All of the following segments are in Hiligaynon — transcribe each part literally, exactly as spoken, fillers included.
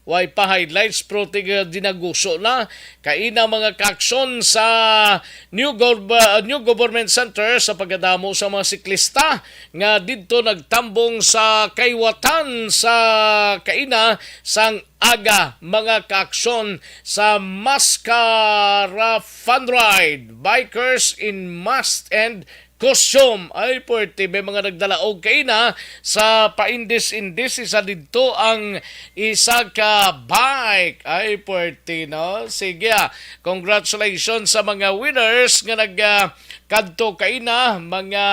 Way pa highlights, pero tiga dinaguso na. Kaina, mga kaaksyon, sa New Gov-, uh, New Government Center, sa pagkadamo sa mga siklista nga didto nagtambong sa kaiwatan sa kaina sang aga, mga kaaksyon, sa Mascara Fun Ride, Bikers in Mask and Costume. Ay, puwerte. May mga nagdala og kaina sa paindis-indis. Isa didto ang isa ka bike. Ay, puwerte, no? Sige, ah. Congratulations sa mga winners nga nag, ah, kadto kaina, mga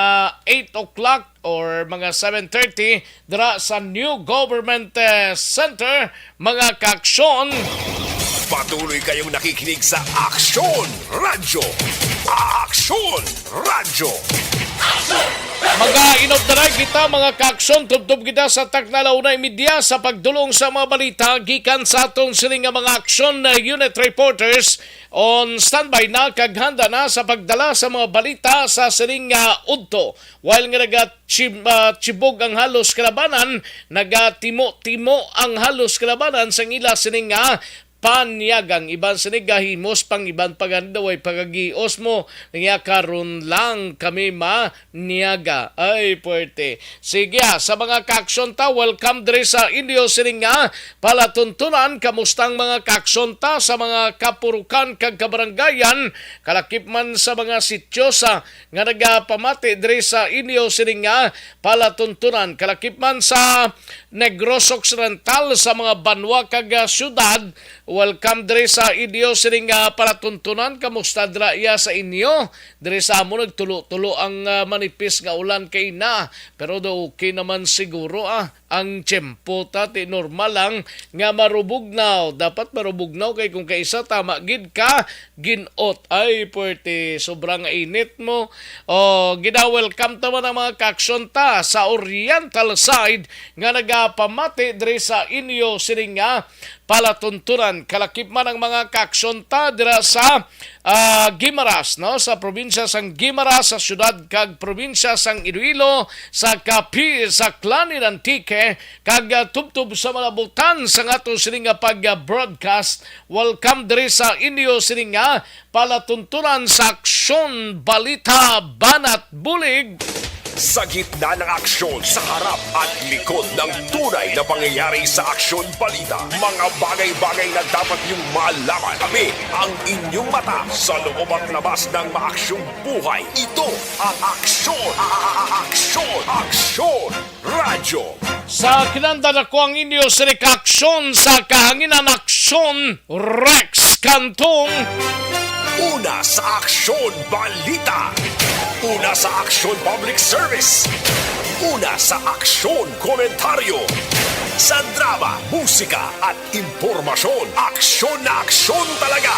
eight o'clock or mga seven thirty dira sa New Government, eh, Center, mga kaaksyon. Patuloy kayong nakikinig sa Aksyon Radyo. Aksyon Radyo. Mag-inot na lang kita, mga kaaksyon. Tubtob kita sa takna, la una y media, sa pagdulong sa mga balita gikan sa aton sini nga mga aksyon, uh, unit reporters on standby na kag handa na sa pagdala sa mga balita sa sining nga udto. While nga naga-, chib-, ah, chibog ang halos kalabanan, nagatimo-timo ang halos kalabanan sang ila sining nga paniaga. Ang iban sini gahimos, pang iban pa gani daw ay pagagios mo. Nga karon lang kami maniaga. Ay, puwerte. Sige, ah, sa mga kaaksyon ta, welcome diri sa inyo sining nga palatuntunan. Kamusta ang mga kaaksyon ta sa mga kapurukan kag kabaranggayan, kalakip man sa mga sityo sa nga nagapamati diri sa inyo sining nga palatuntunan, kalakip man sa Negros Occidental, sa mga banwa kag, ah, syudad. Welcome diri sa inyo sining nga palatuntunan. Kamusta dira iya sa inyo? Diri sa amon nagtulo-tulo ang, ah, manipis nga ulan kaina, pero do okay naman siguro, ah. Ang tiyempo ta, ti normal lang nga marubugnaw. Dapat marubugnaw kay kung kaisa tama gid ka gin-ot. Ay, puwerte, sobrang init mo. O, gina-welcome ta man ang mga kaaksyon ta sa Oriental side nga nagapamati diri sa inyo sining nga palatuntunan. Kalakip man ang mga kaaksyon ta dira sa, ah, Guimaras, no? Sa probinsya sang Guimaras, sa syudad kag probinsya sang Iloilo, sa Capiz, sa Aklan, in Antique, kag, ah, tubtob sa malabutan sa aton sini nga pag-broadcast. Welcome diri sa inyo sini nga palatuntunan sa Aksyon Balita Banat Bulig. Sa gitna ng aksyon, sa harap at likod ng tunay na pangyayari sa Aksyon Balita, mga bagay-bagay na dapat niyong malaman. Kami ang inyong mata sa loob at labas ng maaksyong buhay. Ito ang Aksyon, a-, a-, a-, Aksyon, Aksyon Radyo. Sa kinanda na ko ang inyo sini ka aksyon sa kahanginan, Aksyon Rex Cantong. Una sa Aksyon Balita. Una sa Aksyon Public Service. Una sa Aksyon Komentaryo. Sa drama, musika at impormasyon, aksyon na aksyon talaga.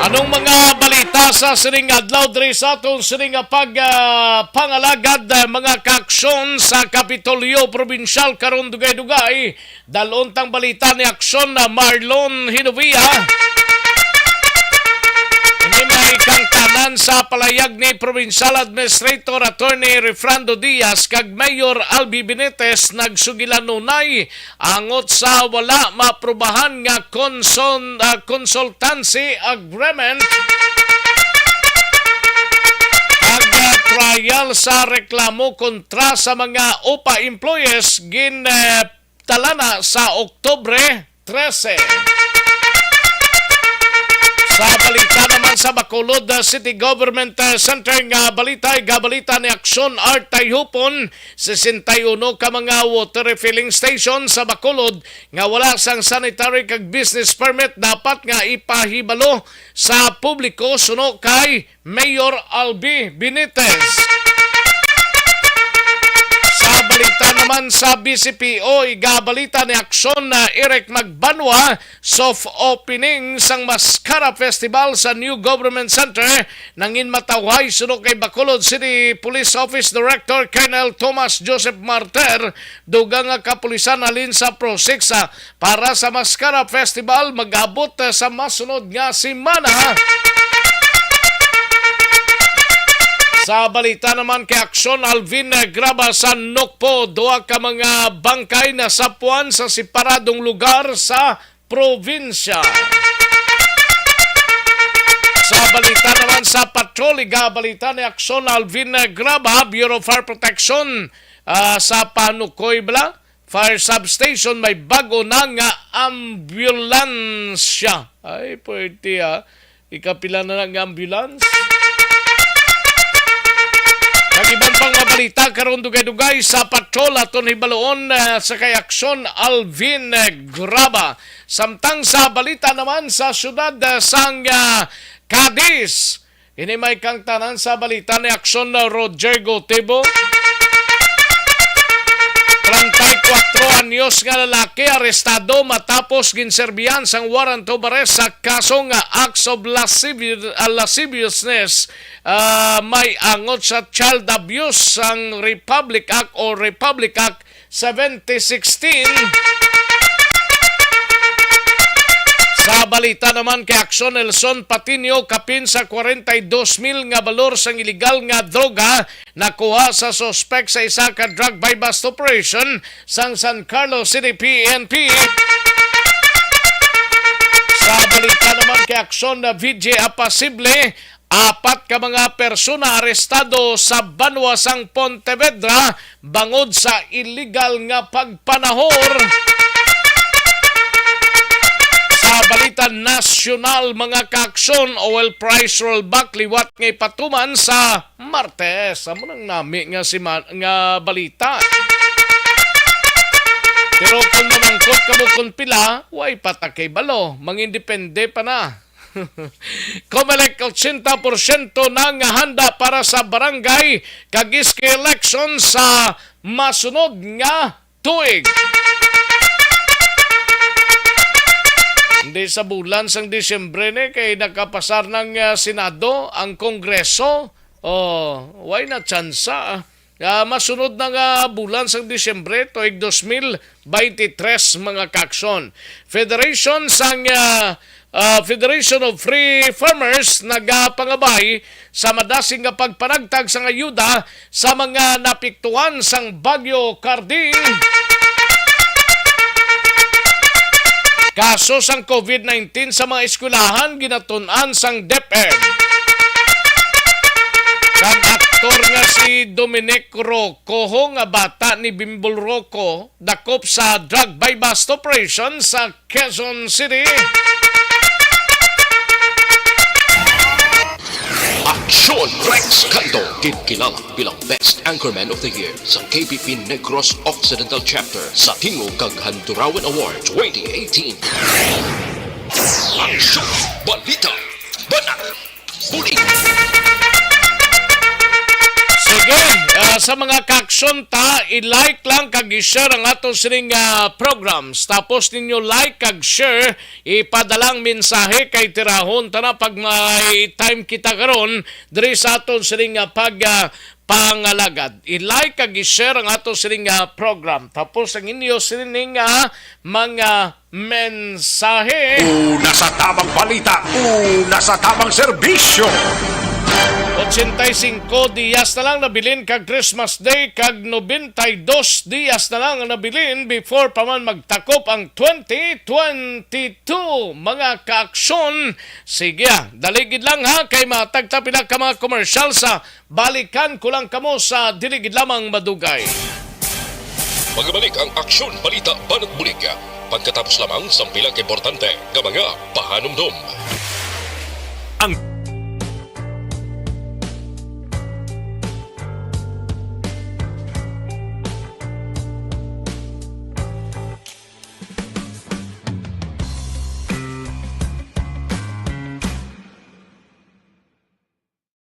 Anong mga balita sa sining adlaw diri sa aton sining nga pag, ah, pangalagad, ah, mga kaaksyon sa Kapitolyo Probinsyal karon? Dugay-dugay, dalon tang balita ni Aksyon na Marlon Hinovia. Ini may kangtanan sa palayag ni Provincial Administrator Attorney Refrando Diaz kag Mayor Albi Benitez, nagsugilan nunay angot sa wala maaprubahan nga konson-, ah, consultancy agreement kag, ah, trial sa reklamo kontra sa mga upa employees gin, eh, talana sa Oktubre trese. Sa balita naman sa Bacolod, uh, City Government, uh, Center nga balita, igabalita ni Aksyon Art Tayhupon, sesenta y uno ka mga water refilling station sa Bacolod nga wala sang sanitary kag business permit dapat nga ipahibalo sa publiko suno kay Mayor Albi Benitez. Sa balita Man sa B C P O, igabalita ni Aksyon na Eric Magbanwa, soft opening sang Mascara Festival sa New Government Center nangin matawhay suno kay Bacolod City Police Office Director Colonel Thomas Joseph Martir. Dugang nga kapulisan halin sa PROSIC sa para sa Mascara Festival mag-abot sa masunod nga semana. Sa balita naman kay Aksyon, Alvin Graba sa Nokpo, duha ka mga bangkay nasapuan sa separadong lugar sa probinsya. Sa balita naman sa patrol, igabalita ni Aksyon Alvin Graba, Bureau of Fire Protection, ah, sa Panukoy bala, Fire Substation, may bago na nga ambulansya. Ay, pwerte, ah. Ikapila na lang nga ambulance? Kag iban pang mabalita karon, dugay-dugay sa patrol aton hibaluon, ah, sa kay Aksyon Alvin, eh, Graba. Samtang sa balita naman sa siyudad, ah, sang, ah, Cadiz, ini may kangtanan sa balita ni Aksyon na Roger Gotibo. Treinta y cuatro anyos nga lalaki arestado matapos ginserbihan sang warrant of arrest sa kaso nga acts of lascivi-, ah, lasciviousness, ah, may angot sa child abuse sang Republic Act o Republic Act seventy sixteen. Sa balita naman kay Aksyon, Nelson Patiño, kapin sa kwarenta y dos mil nga balor sang iligal nga droga nakuha sa suspek sa isa ka drug buy-bust operation sang San Carlos City P N P. Sa balita naman kay Aksyon, na V J Apasible, apat ka mga persona arestado sa banwa sang Pontevedra bangod sa iligal nga pagpanahor. Sa balita nasyonal, mga kaaksyon, oil price rollback liwat nga ipatuman sa Martes. Amo nang nami nga sima-, nga balita. Pero kung mamangkot kamo kung pila, way pa ta kahibalo. Mangindepende pa na. Comelec, ochenta porsyento na nga handa para sa barangay kag S K election sa masunod nga tuig. Hindi sa bulan sang Disyembre ni, kay nakapasar ng, ah, Senado ang Kongreso. Oh, way na tsansa, ah. Ah, masunod na nga bulan sang Disyembre, tuig dos mil veintitrés, mga kaaksyon. Federation sang, ah, ah, Federation of Free Farmers nagapangabay sa madasig nga pagpanagtag sang ayuda sa mga napiktuhan sang Bagyo Cardi. Kaso sang covid nineteen sa mga eskwelahan ginatun-an sang DepEd. Kag aktor nga si Dominic Rocoho nga bata ni Bimbol Roco dakop sa drug buy-bust operation sa Quezon City. Aksyon Rex Canto, ginkilala bilang Best Anchorman of the Year sa K P P Negros Occidental Chapter sa Tingog kag Handurawan Award twenty eighteen. Aksyon, balita, banat, bulig. Sige, ah, sa mga kaaksyon ta, i-like lang kag i-share ang ato sining, ah, programs. Tapos ninyo like kag share, ipadala ang mensahe kay tirahon ta na pag may time kita karon diri sa aton sining, ah, pag, ah, pangalagad. I-like kag i-share ang ato sining, ah, program. Tapos ang inyo sining, ah, mga mensahe. Una sa tamang balita, una sa tamang serbisyo. Ochenta y cinco dias na lang nabilin kag Christmas Day, kag noventa y dos dias na lang ang nabilin before pa man magtakop ang twenty twenty-two. Mga kaaksyon, sige, ah, daligid lang ha, kay matagta pila ka mga commercial sa Balikan ko lang kamo sa dili gid lamang madugay. Magabalik ang Aksyon Balita Banat Bulig pagkatapos lamang sang pila ka importante nga mga pahanumdom. Ang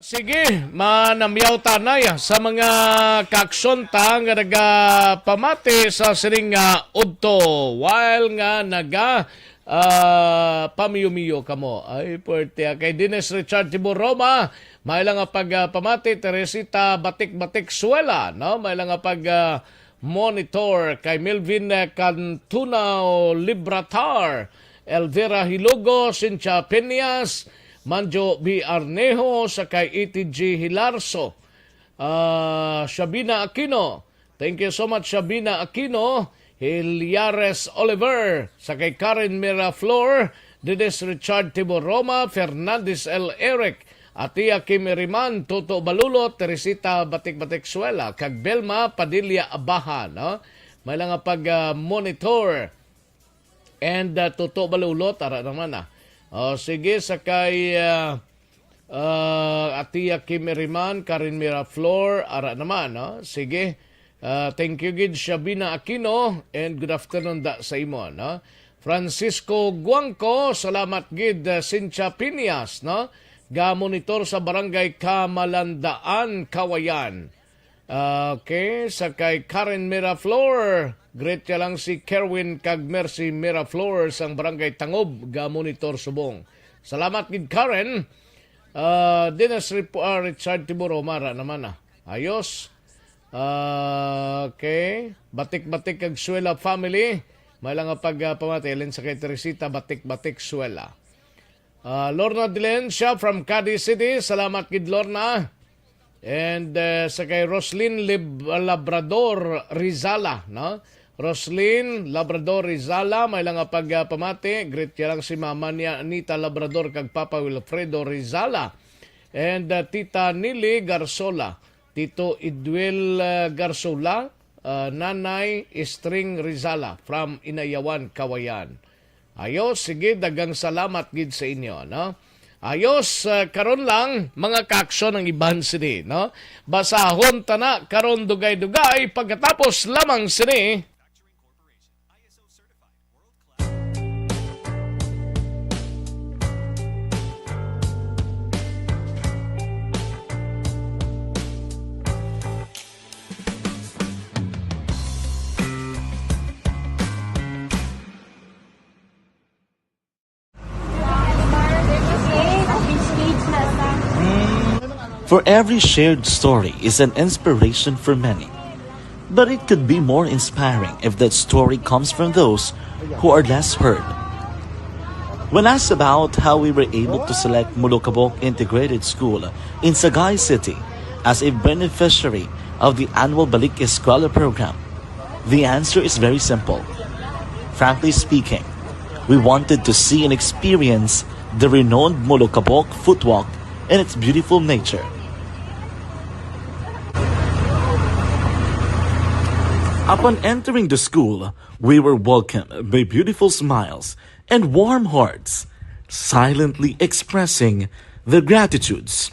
Sige, manamyaw tanay sa mga kaaksyon ta nga nagapamati sa sining nga udto, while nga naga, ah, pamiyo-miyo kamo. Ay, puwerte, ah. Kay Dennis Richard Tiburoma, may lang nga pag, ah, pamati, Teresita Batik-Batik Suela, no? May lang nga pag, ah, monitor, kay Melvin, ah, Cantunao Libratar, Elvira Hilugo, Cynthia Peñas, Manjo B. Arnejo, sa kay E T G Hilarso, ah, Shabina Aquino. Thank you so much, Shabina Aquino. Hilyares Oliver, sa kay Karen Miraflor, Dennis Richard Tiboroma, Fernandez L. Eric, Atia Kim Iriman, Toto Balulot, Teresita Batik-Batik Suela, kag Belma Padilla Abaha, no? May lang nga pag, ah, monitor. And, ah, Toto Balulot, ara naman, ah. O, sige, sa kay, ah, ah, Atia Kim Iriman, Karen Miraflor, ara naman, no? Sige. Ah, thank you gid, Shabina Aquino, and good afternoon da sa imo, no? Francisco Guangco, salamat gid, ah, Cynthia Piñas, no? Ga monitor sa Barangay Kamalandaan, Kawayan. Ah, okay, sa kay Karen Miraflor. Greet niya lang si Kerwin kag Mercy Miraflor sang Barangay Tangob, ga monitor subong. Salamat gid, Karen. Ah, Dinas Repo-, ah, Richard Tiburoma ra naman, ah. Ayos. Ah, okay. Batik-Batik kag Suela family. May lang nga pag, ah, pamati. Alin sa kay Teresita, Batik-Batik Suela. Ah, Lorna Dilencia from Cadiz City. Salamat gid, Lorna. And, ah, sa kay Roslyn Lib-, Labrador Rizala, no? Roslyn Labrador Rizala, may lang nga pag, ah, pamati. Greet niya lang si mama niya, Anita Labrador, kag Papa Wilfredo Rizala. And, ah, Tita Nili Garsola, Tito Idwil, ah, Garsola, ah, Nanay String Rizala from Inayawan, Kawayan. Ayos, sige, daghang salamat gid sa inyo, no? Ayos, ah, karon lang, mga kaaksyon, ang iban sini, no? Basahon ta na karon dugay-dugay, pagkatapos lamang sini. For every shared story is an inspiration for many. But it could be more inspiring if that story comes from those who are less heard. When asked about how we were able to select Molokabok Integrated School in Sagay City as a beneficiary of the annual Balik Eskwela program, the answer is very simple. Frankly speaking, we wanted to see and experience the renowned Molokabok Footwalk and its beautiful nature. Upon entering the school, we were welcomed by beautiful smiles and warm hearts, silently expressing their gratitudes.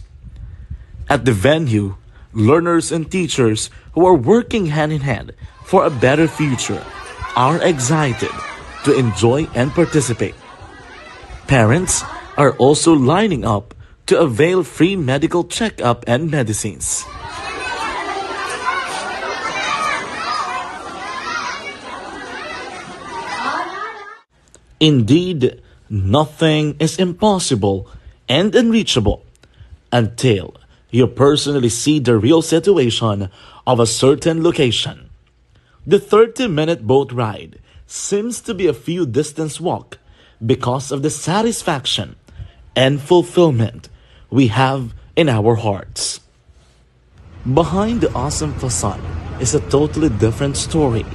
At the venue, learners and teachers who are working hand in hand for a better future are excited to enjoy and participate. Parents are also lining up to avail free medical checkup and medicines. Indeed, nothing is impossible and unreachable until you personally see the real situation of a certain location. The thirty-minute boat ride seems to be a few distance walk because of the satisfaction and fulfillment we have in our hearts. Behind the awesome facade is a totally different story,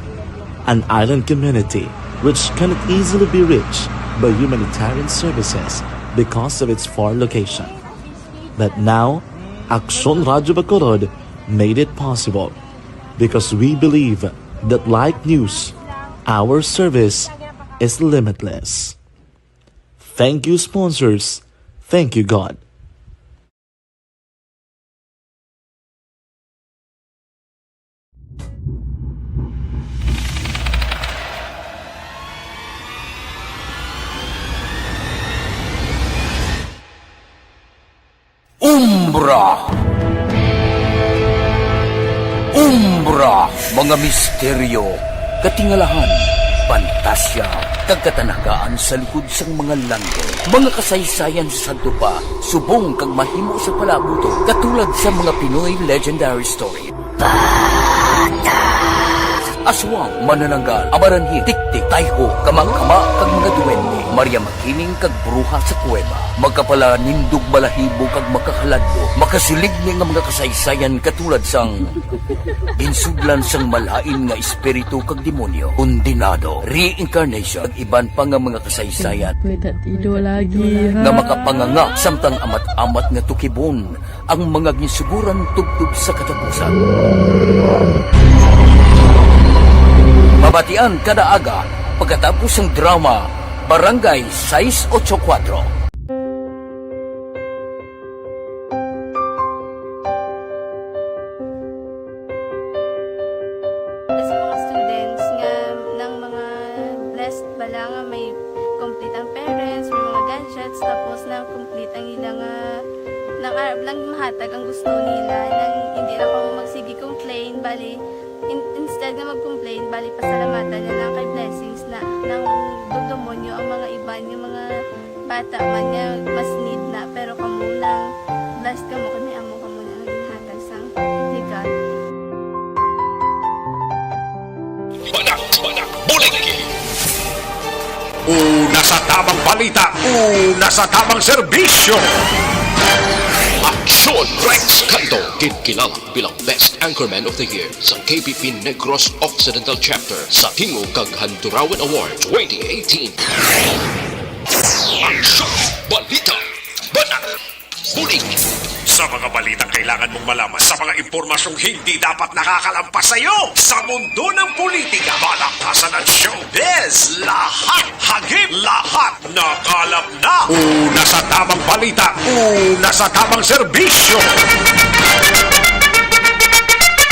an island community which cannot easily be reached by humanitarian services because of its far location. But now, Aksyon Radyo Bacolod made it possible because we believe that like news, our service is limitless. Thank you, sponsors. Thank you, God. Umbra. Umbra, mga misteryo, katingalahan, pantasya, kag katanagaan sa likod sang mga langit. Mga kasaysayan sa sadto pa, subong kag mahimo sa palaabuton, katulad sa mga Pinoy legendary story. Aswang, manananggal, amaranhit, tiktik, tayho, kamangkama, kag mga duwende, Maria Makiling kag bruha sa kuweba, magkapalanindog balahibo kag makakaladlok, makasiligni nga mga kasaysayan katulad sang ginsudlan sang malain nga espiritu kag demonyo, kondenado, reincarnation, kag iban pa nga mga kasaysayan May tatido lagi, ha? nga makapanganga samtang amat-amat nga tukibon ang mga ginsuguran tubtob sa katapusan. Mabatian kada aga pagkatapos sang drama Barangay Sais Ocho Kuatro. Sa mga students nga nang mga blessed bala nga may complete ang parents, may mga gadgets, tapos na complete ang ila nga, nang arab lang mahatag ang gusto nila, nang hindi na kamo magsige complain, bali, in-, instead nga mag-complain, bali, pasalamatan na lang kay blessings na, nang dugdumon nyo ang mga iban, yung mga bata man nga mas need na, pero kamo lang, blessed kamo, kami amo kamo na ang ginhatag sang legal. Banak, banak, buligi. Una sa tamang balita, una sa tamang serbisyo. Aksyon Rex Canto, ginkilala bilang Best Anchorman of the Year sa K B P Negros Occidental Chapter sa Tingog kag Handurawan Award twenty eighteen. Aksyon, balita, banak, bulig. Sa mga balitang kailangan mong malaman, sa mga impormasyong hindi dapat nakakalampas sa iyo, sa mundo ng politika, balakasan at showbiz, lahat hagip, lahat nakalap na. Una sa tamang balita, una sa tamang serbisyo.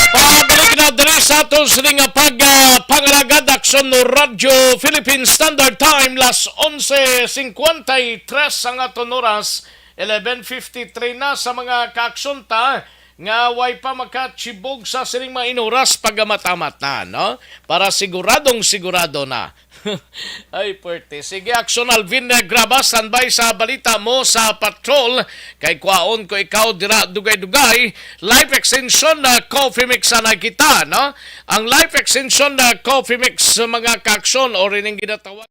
Pabalik na diri sa aton sini nga pag, ah, pangalagad, Aksyon Radyo Philippine Standard Time, las onse cincuenta y tres ang aton oras, eleven fifty-three na sa mga kaaksyon ta nga way pa makachibog sa sining mga inuras pag-amat-amat na, no? Para siguradong sigurado na. Ay, puwerte. Sige, Aksyon Alvin, eh, Graba, standby sa balita mo sa patrol. Kay kwaon ko ikaw dira, dugay-dugay. Life extension na coffee mix na kita, no? Ang life extension na coffee mix, mga kaaksyon, o rin ang ginatawag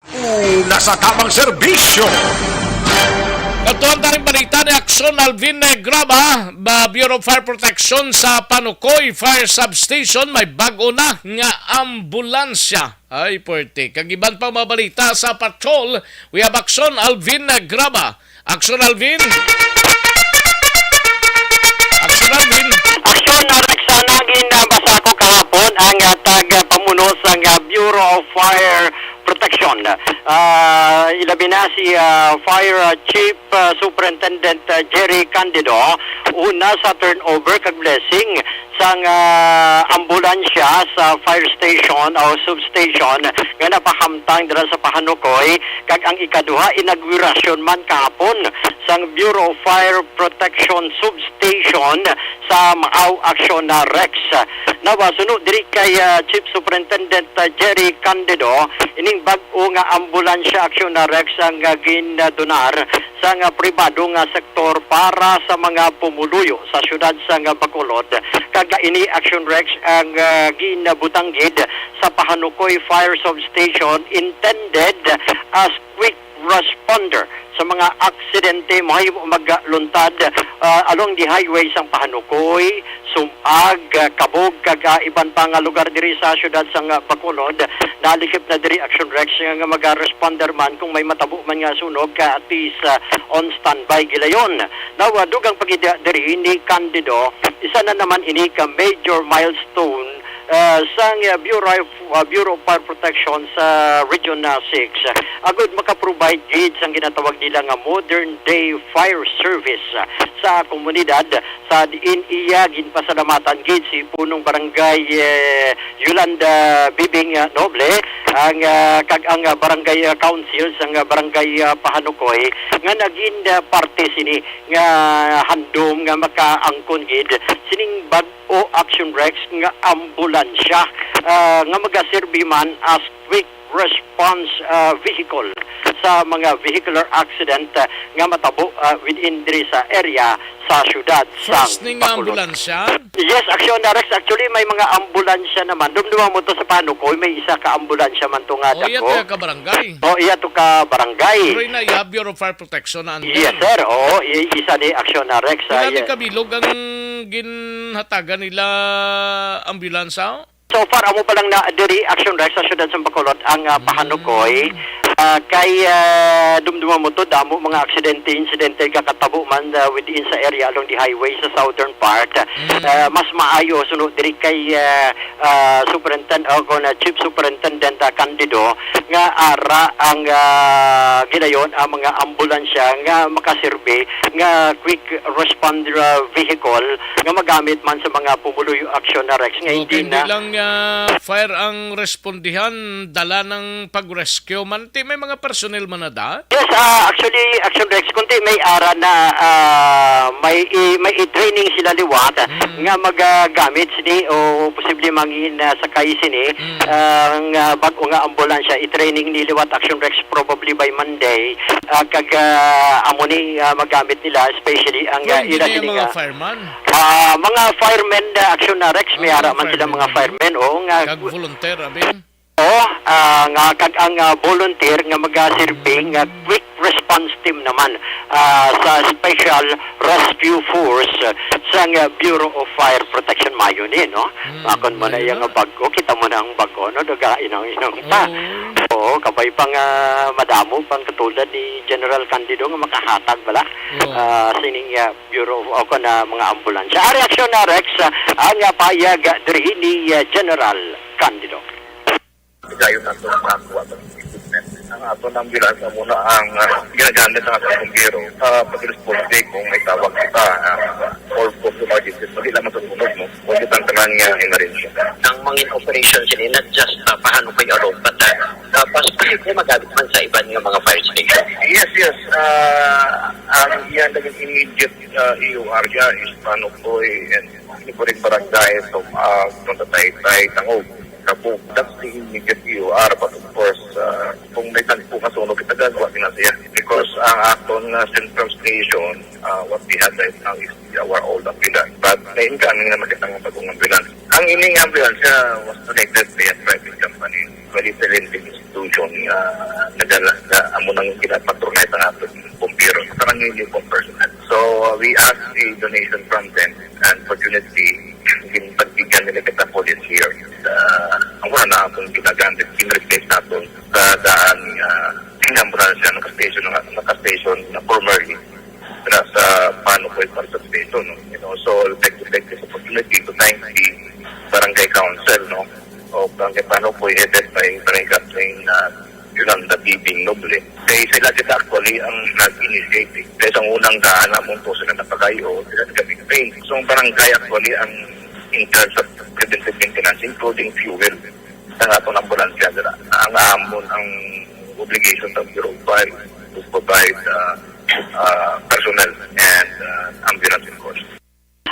Una sa tamang serbisyo. Katuan tayong balita ni Aksyon Alvin Negraba, ba, Bureau of Fire Protection sa Panukoy Fire Substation, may bag-o na nga ambulansya. Ay, puwerte. Kag iban pa mga balita sa patrol, we have Aksyon Alvin Negraba. Aksyon Alvin. Aksyon Alvin. Aksyon, Alex, ah, nagin, ah, basa ko kahapon ang, ah, tag, ah, pamuno sang, ah, Bureau of Fire Protection. Ah, ilabi na si, ah, Fire, ah, Chief, ah, Superintendent, ah, Jerry Candido, una sa turnover kag blessing sang, ah, ambulansya sa fire station o substation nga napahamtang dira sa Pahanukoy, kag ang ikaduha, inaugurasyon man kahapon sang Bureau of Fire Protection Substation sa Maaw Aksyon na Rex. Nawa, suno diri kay, ah, Chief Superintendent, ah, Jerry Candido, ining bag-o nga ambulansya Aksyon na Rex ang, ah, gindonar sa nga pribado nga sektor para sa mga pumuluyo sa siyudad sa nga Bacolod. Kag ini Aksyon Rex ang, ah, ginabutang gid sa Pahanukoy Fire Substation, intended as quick responder sa mga aksidente mahimo magluntad, ah, along the highway sang Pahanukoy, Sumag, ah, Kabog, kag, ah, iban pa nga lugar diri sa siyudad sang, ah, Bacolod. Nalikip na diri Action Rex nga, nga mag-responder man kung may matabo man nga sunog, ah, at least, ah, on standby gilayon. Now, ah, dugang pagidya diri ni Candido, isa na naman ini ka major milestone, ah, sang, ah, Bureau of, ah, Bureau of Fire Protection sa Region, ah, six. Agud maka-provide gid sang ginatawag nila nga modern day fire service, ah, sa komunidad, sa diin iya ginpasalamatan gid si Punong Barangay, eh, Yolanda Bibing, ah, Noble, ang, ah, kag ang, ah, Barangay, ah, Council sang, ah, Barangay, ah, Pahanukoy nga nagin, ah, parte sini nga handom nga makaangkon gid sining bag-o Action Rex nga ambulansya, ah, nga magaserbi man as quick response, ah, vehicle sa mga vehicular accident, ah, nga matabo, ah, within diri sa area sa siyudad sang First ning Bacolod. Ambulansya? Yes, Action Rex. Actually, may mga ambulansya naman. Dumduma mo to sa Pahanukoy, may isa ka ambulansya man to nga Oh, iya dako. To ka barangay. Oh, iya to ka barangay. Pero ina iya, Bureau of Fire Protection na andun. Yes, sir. Oo, i- isa ni Action Rex, ah, Pila ni yeah. Kabilog ang ginhatagan nila ambulansya? So far, amo pa lang na diri Action Rex sa siyudad sa Bacolod ang, ah, Mm. Pahanukoy. Ah, kay, ah, dumduma mo to, damo mga aksidente, insidente kakatabo man, ah, within sa area along the highway sa southern part. Mm. Ah, mas maayo suno diri kay, ah, ah, Superintend-, o kon, ah, Chief Superintendent, ah, Candido nga ara ang, ah, gilayon ang mga ambulansya nga makasirbi nga quick responder, ah, vehicle nga magamit man sa mga pumuluyo aksyon na Rex nga hindi Okay, hindi na lang, ah, fire ang respondihan, dala ng pag-rescue man. Ti may mga personnel man na da? Yes, ah, actually, Action Rex, kundi may ara na, ah, may i-, may i-training sila liwat, ah, Mm. nga magagamit sini o posible mangin, ah, sakay sini, Mm. ah, nga bag-o nga ambulansya. I-training ni liwat Action Rex probably by Monday. Ah, kag, ah, amo ni, ah, magamit nila, especially ang, Well, ah, hindi ila na yung sini mga nga, fireman. Ah, mga firemen, ah, Action na Rex, may Ah, ara man sila firemen, mga abi. Firemen, oo, nga Kag volunteer, abi. Oo, ah, nga kag ang, ah, volunteer nga magaserbi nga quick response team naman, ah, sa Special Rescue Force, ah, sa nga Bureau of Fire Protection mayo ni, no? Mm, Akon mo na mayo iya na. Nga bag-o, kita mo na ang bag-o, no? Daga inang-inang ta. Oo. Oo, kabay pa nga madamo pang katulad ni General Candido nga makahatag bala, Oo. ah, sining, ah, Bureau of, o kon, ah, mga ambulansya. Ari Action na Rex, ah, ang, ah, payag, ah, diri ni, ah, General Candido. Dayon ato makuha ang equipment. Ang ato ng ambulance muna ang, ah, ginagamit ng ating bumbero sa pag-response kung may tawag kita, ah, or call to emergency. Hindi naman sa sunog, no? Kung kitang tanan nga emergency. Ang mga operation sila, not just, ah, Pahanukoy alone, but, ah, ah, possibly kung magamit man sa iban nga mga fire station. Yes, yes. Ah, ang iyan naging immediate, ah, E O R niya is Pahanukoy and neighboring barangays of, ah, Punta Taytay, Tangog, Kabog. That's the immediate E O R, but of course, ah, kung may tagpo nga sunog, itagagwa din na siya. Because ang aton nga central station, ah, what we have right now is our old ambulance. But naingan nga makita nga bagong ambulance. Ang ining ambulance, ah, was donated by a private company, very talented institution, ah, nadala, na amo nang ginapatronize ang aton bumbero. Sa nang uniform personnel. So, uh, we asked a donation from them, and fortunately, ginpagbigyan nila kita for this year. Uh, ang una na akong ginagamit, gin-replace natin sa daan, uh, ambulansya, naka-station, naka-station na formerly na sa Pahanukoy Fire Substation, no? You know, so, I'd like to take this opportunity to thank the Barangay Council, no? O Barangay Pahanukoy, headed by Barangay Captain, uh, Yolanda Bibing Noble. Kay sila kita actually ang nag-initiate, eh. Kay sa unang daan namon to sila napagayo, sila nag-campaign. So, ang barangay actually ang in charge of preventive maintenance, including fuel sa atong ambulansya nila. Ang amon ang obligation sa Bureau of Fire to provide, uh, uh, personnel and, uh, ambulance, of course.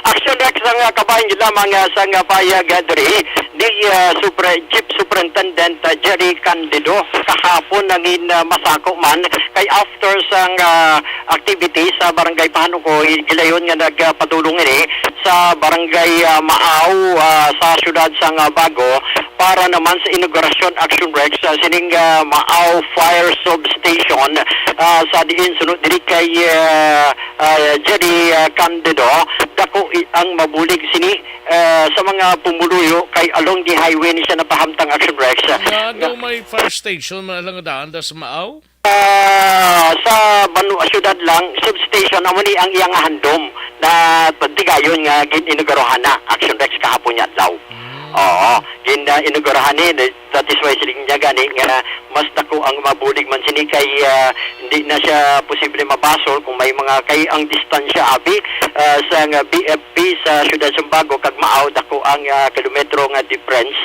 Action Rex, ang, ah, kabahin lamang, ah, sa nga payag, ah, diri ni, ah, Supre-, Chief Superintendent, ah, Jerry Candido kahapon nangin, ah, masako man kay after sang, ah, activity sa Barangay Pahanukoy, gilayon nga nagpadulong ini sa Barangay, ah, Maaw, ah, sa siyudad sang, ah, Bago para naman sa inauguration, Action Rex, ah, sining, ah, Maaw Fire Substation, ah, sa diin suno diri kay, ah, ah, Jerry, ah, Candido, dako i-, ang mabulig sini, ah, sa mga pumuluyo kay along the highway ni siya napahamtang, Action Rex. Nga daw may fire station man lang daan sa Maaw? Ah, sa Banwa Syudad lang, substation amo ni ang iyang handom na pagtigayon nga gin-inauguruhan na, Action Rex, kahapon nga adlaw. Hmm. Oo, gin-, ah, inauguruhan ni, that is why siling niya gani nga mas dako ang mabulig man sini kay, ah, hindi na siya posible mabasol kung may mga, kay ang distansya abi, ah, sa nga B F P sa Siyudad Sumbago kag Maaw, dako ang, ah, kilometro nga difference,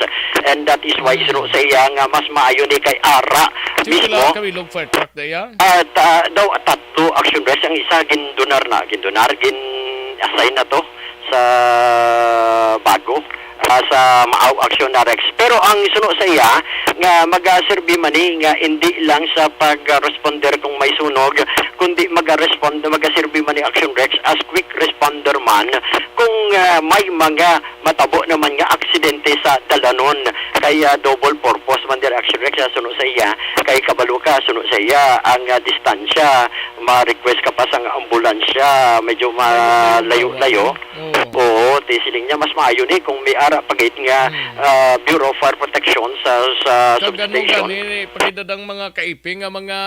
and that is why, mm, suno sa iya nga mas maayo ni kay ara mismo. Pila ka bilog fire truck na iya? Ah, ta-, daw tatlo, Action Rex, ang isa gindonar na, gindonar, gin-assign na to sa Bago, ah, sa Maaw, Action Rex. Pero ang suno sa iya, nga magaserbi man ni nga hindi lang sa pag-responder kung may sunog, kundi maga-respond, magaserbi man ni Action Rex as quick responder man kung, ah, may mga matabo naman nga aksidente sa dalanon. Kaya double purpose man diri, Action Rex, sa suno sa iya, kay kabalo ka, suno sa iya ang, ah, distansya, ma-request ka pa sang ambulansya, medyo malayo-layo. Oo. Oo, ti siling niya, mas maayo ni kung may ara pa gid nga, hmm, ah, Bureau of Fire Protection sa, sa substation. Kag ano gani, pagidadang mga kaiping nga mga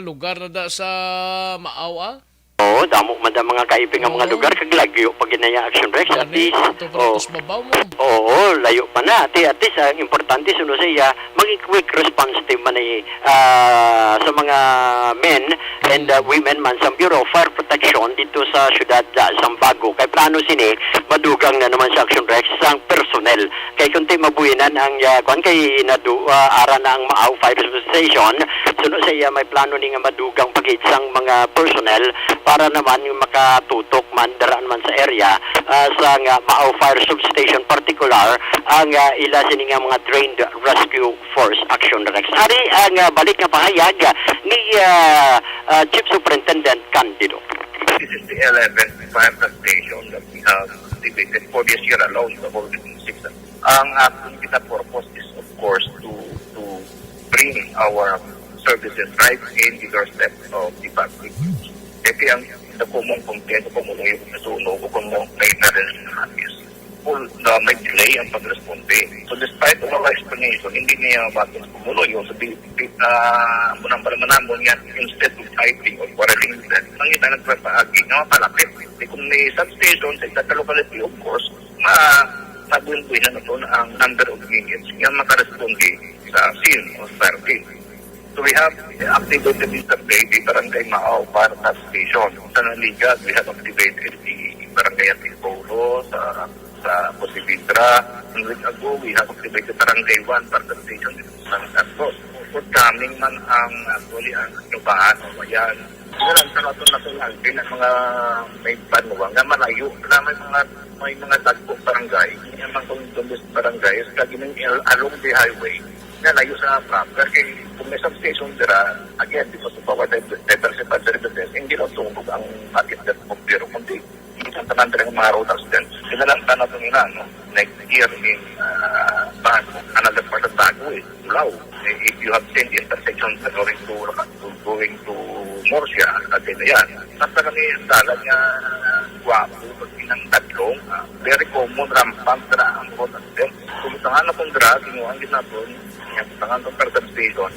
lugar na da sa Maaw, ah? Oo, damo man ang mga kaiping nga mga lugar, kag lagyo pa gid na iya, Action Rex, at least. Gani, ito pa, oh, sa babaw mo. Oo, layo pa na. At, at least, ang importante, suno sa iya, maging quick response team man ni, ah, sa mga men and, ah, women man sa Bureau of Fire Protection dito sa siyudad, ah, Sambago. Kay plano sini, madugang na naman sa Action Rex sang personnel. Kay kung ti mabuhinan ang, ah, kwan, kay nadu-, ah, ara na ang Maaw Fire Station, suno sa iya may plano ni nga madugang pa gid sang mga personnel para naman makatutok man dara naman sa area, ah, sa nga Maaw Fire Substation partikular ang, ah, ila sini nga mga trained rescue force, Action Rex. Ari ang, ah, balik nga pahayag, ah, ni, ah, ah, Chief Superintendent Candido. This is the eleventh fire substation that we have activated for this year alone, the whole twenty-six. Ang akon kita purpose is, of course, to, to bring our services right in the doorstep of the public. Kasi ang the common complaint ko mo yung sunog o kung may na-, full na may delay ang pagresponde. So despite of our explanation, hindi niya bakit kumulo yung sa bi-, bi-, ah, ang bunang pala manamon nga, instead of fighting or quarreling with them, ang ita nagpapaagi nga mapalapit. Di kung may substation sa isa ka locality, of course, ma-, mabuhin-buhinan naton ang number of units nga makaresponde sa scene o sa fire scene. So we have activated yesterday the Barangay Maaw Fire Substation. Sa Naliga, we have activated the Barangay Antipolo, sa, sa Posividra. One week ago, we have activated Barangay One Fire Substation dito sa San Carlos. Forthcoming man ang, actually, ang Nubaan o Mayan. Yun ang sa aton nasunod din ang mga may banwa nga malayo na may mga, may mga dagko barangay. Yung mga kung barangay, sa kagining along the highway, nga layo sa proper. Kay kung may substation dira, again, because of our diver-, diversified services, hindi lang sunog ang market that of Biro, kundi minsan tanan dira ang mga road accidents. Sila lang tanan nila, no? Next year in, ah, Bago, another part of Bago is Tulao. Eh, if you have seen the intersection sa going to, to, going to Murcia, at din yan. Basta kami ang dalan nga gwapo, pag pinang tatlong, ah, very common, rampant na ang road accident. Kung tangan na kung dra, kinuha ang ginapon, yung tangan kung third station,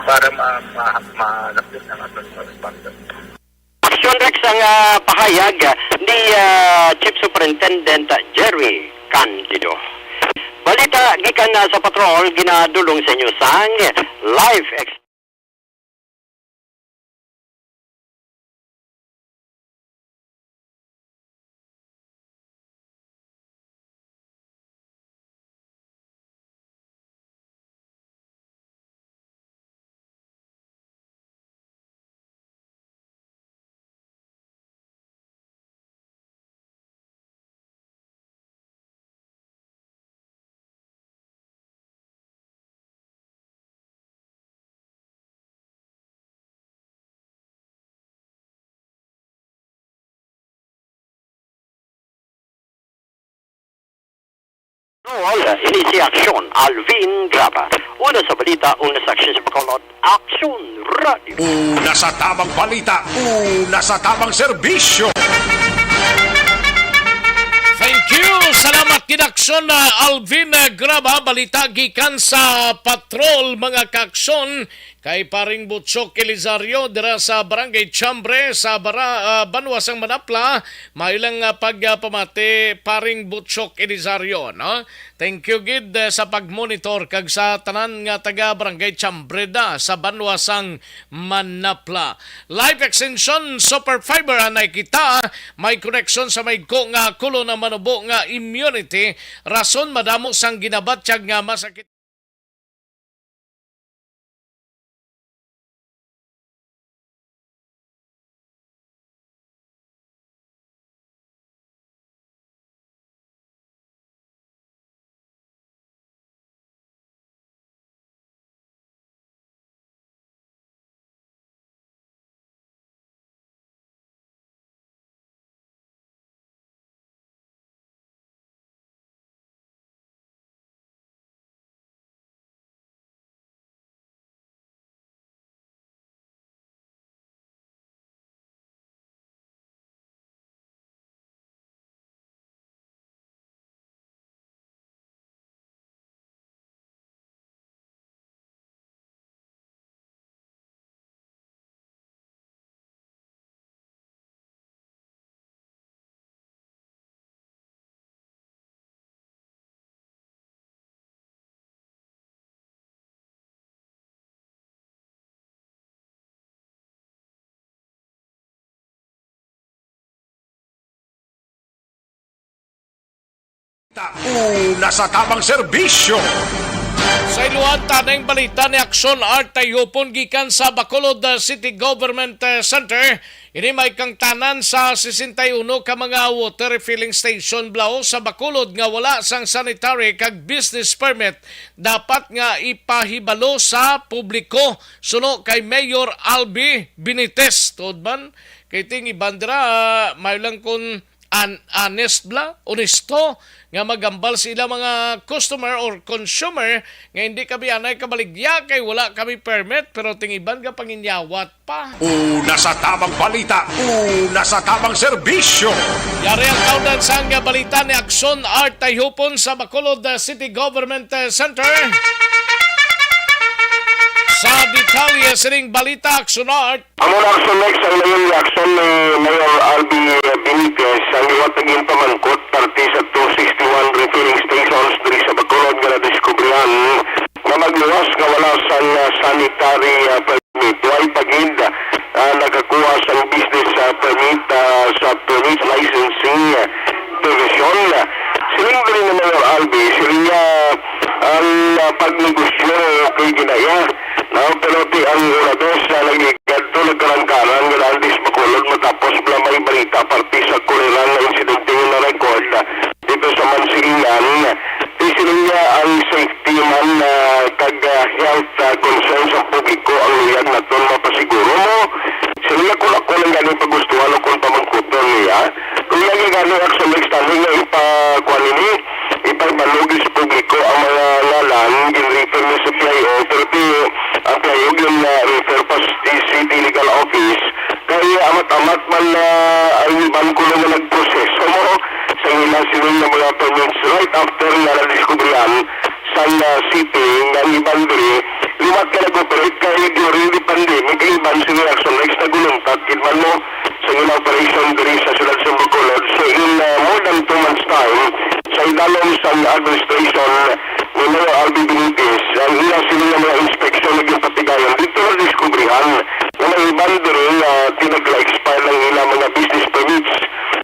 para ma-, ma-, malapit ang aton mga responders. Action Rex ang, ah, pahayag ni, ah, Chief Superintendent Jerry Candido. Balita gikan na sa patrol, ginadulong sa inyo sang Life Ex- All, ini si Aksyon, Alvin Graba. Una sa balita, una sa aksyon sa Bacolod, Aksyon Radio. Una sa tamang balita, una sa tamang serbisyo. Thank you. Salamat gid, Aksyon, ah, Alvin, ah, Graba. Balita gikan sa patrol, mga kaaksyon. Kay Paring Butchok Elizario dira sa Barangay Chambre sa Bara-, ah, banwa sang Manapla, may lang, ah, pagpamati, Paring Butchok Elizario, no? Thank you gid, eh, sa pag-monitor kag sa tanan nga taga Barangay Chambre da sa banwa sang Manapla. Life Extension Super Fiber anay kita, may koneksyon sa may ko nga kulo na manubo nga immunity, rason madamo sang ginabatyag nga masakit. Ta, una sa tamang serbisyo. Sa iluhan, tanang balita ni Aksyon Art Tayupon gikan sa Bacolod, uh, City Government, uh, Center. Ini may kangtanan sa sesenta y uno ka mga water refilling station, Blaw, sa Bacolod nga wala sang sanitary kag business permit, dapat nga ipahibalo sa publiko, suno kay Mayor Albi Benitez. Tuod man, kay ting iban dira, ah, may lang kun an-, honest bala, onesto, nga magambal sa ila mga customer or consumer nga hindi kami anay kabaligya kay wala kami permit, pero ting iban nga panginyawat pa. Una sa tamang balita, una sa tamang serbisyo. Yari ang kaundan sang balita ni Aksyon Art Tayhupon sa Bacolod, uh, City Government, uh, Center. Sa detalye sining balita, Aksyon Art. Amo na, Aksyon Lex, ang main reaction ni Mayor Albi Benitez, ang liwat nga ginpamangkot parte sa two sixty-one refilling stations diri sa Bacolod nga nadiskubrihan nga magluwas nga wala sang, ah, sanitary, ah, permit. Way pa gid, ah, nakakuha sang business, ah, permit, ah, sa Permits Licensing Division. Siling diri ni Mayor Albi, siling niya ang, ah, pagnegosyo okay gid na iya. No, pero ti ang una dos na nagligad to, nagkarangkaran nga daan dis Bacolod matapos bala may balita parte sa kolera nga insidente nga na-record dito sa Mansilingan. Ti siling niya ang safety man, ah, kag, ah, health, ah, concerns sa publiko ang luyag naton mapasiguro mo. Siling niya kung ako lang gani pagustuhan o kung pamangkuton niya, kung lagi gani Aksyon Lex, tani nga ipakuan ini, ipahibalo gid sa publiko ang mga ngalan, gin-refer niya sa P I O, pero ti ang P I O gin, ah, refer pa sa City Legal Office, kay amat-amat man na ang iban kuno nga nagproseso mo sa ila sining nga mga permits right after nga nadiskubrihan sa, ah, city nga ang iban diri liwat nga nag-operate kay during the pandemic, ang iban sini Aksyon Lex naguluntat gid man mo sa ila operation diri sa siyudad sa Bacolod. So, in, uh, more than two months time, sa idalom sang administration ni Mayor Albi Benitez, ang ila sini nga mga inspeksyon nga ginpatigayon, dito na diskubrihan nga may iban diri nga tinagla-expire ang ila mga business permits,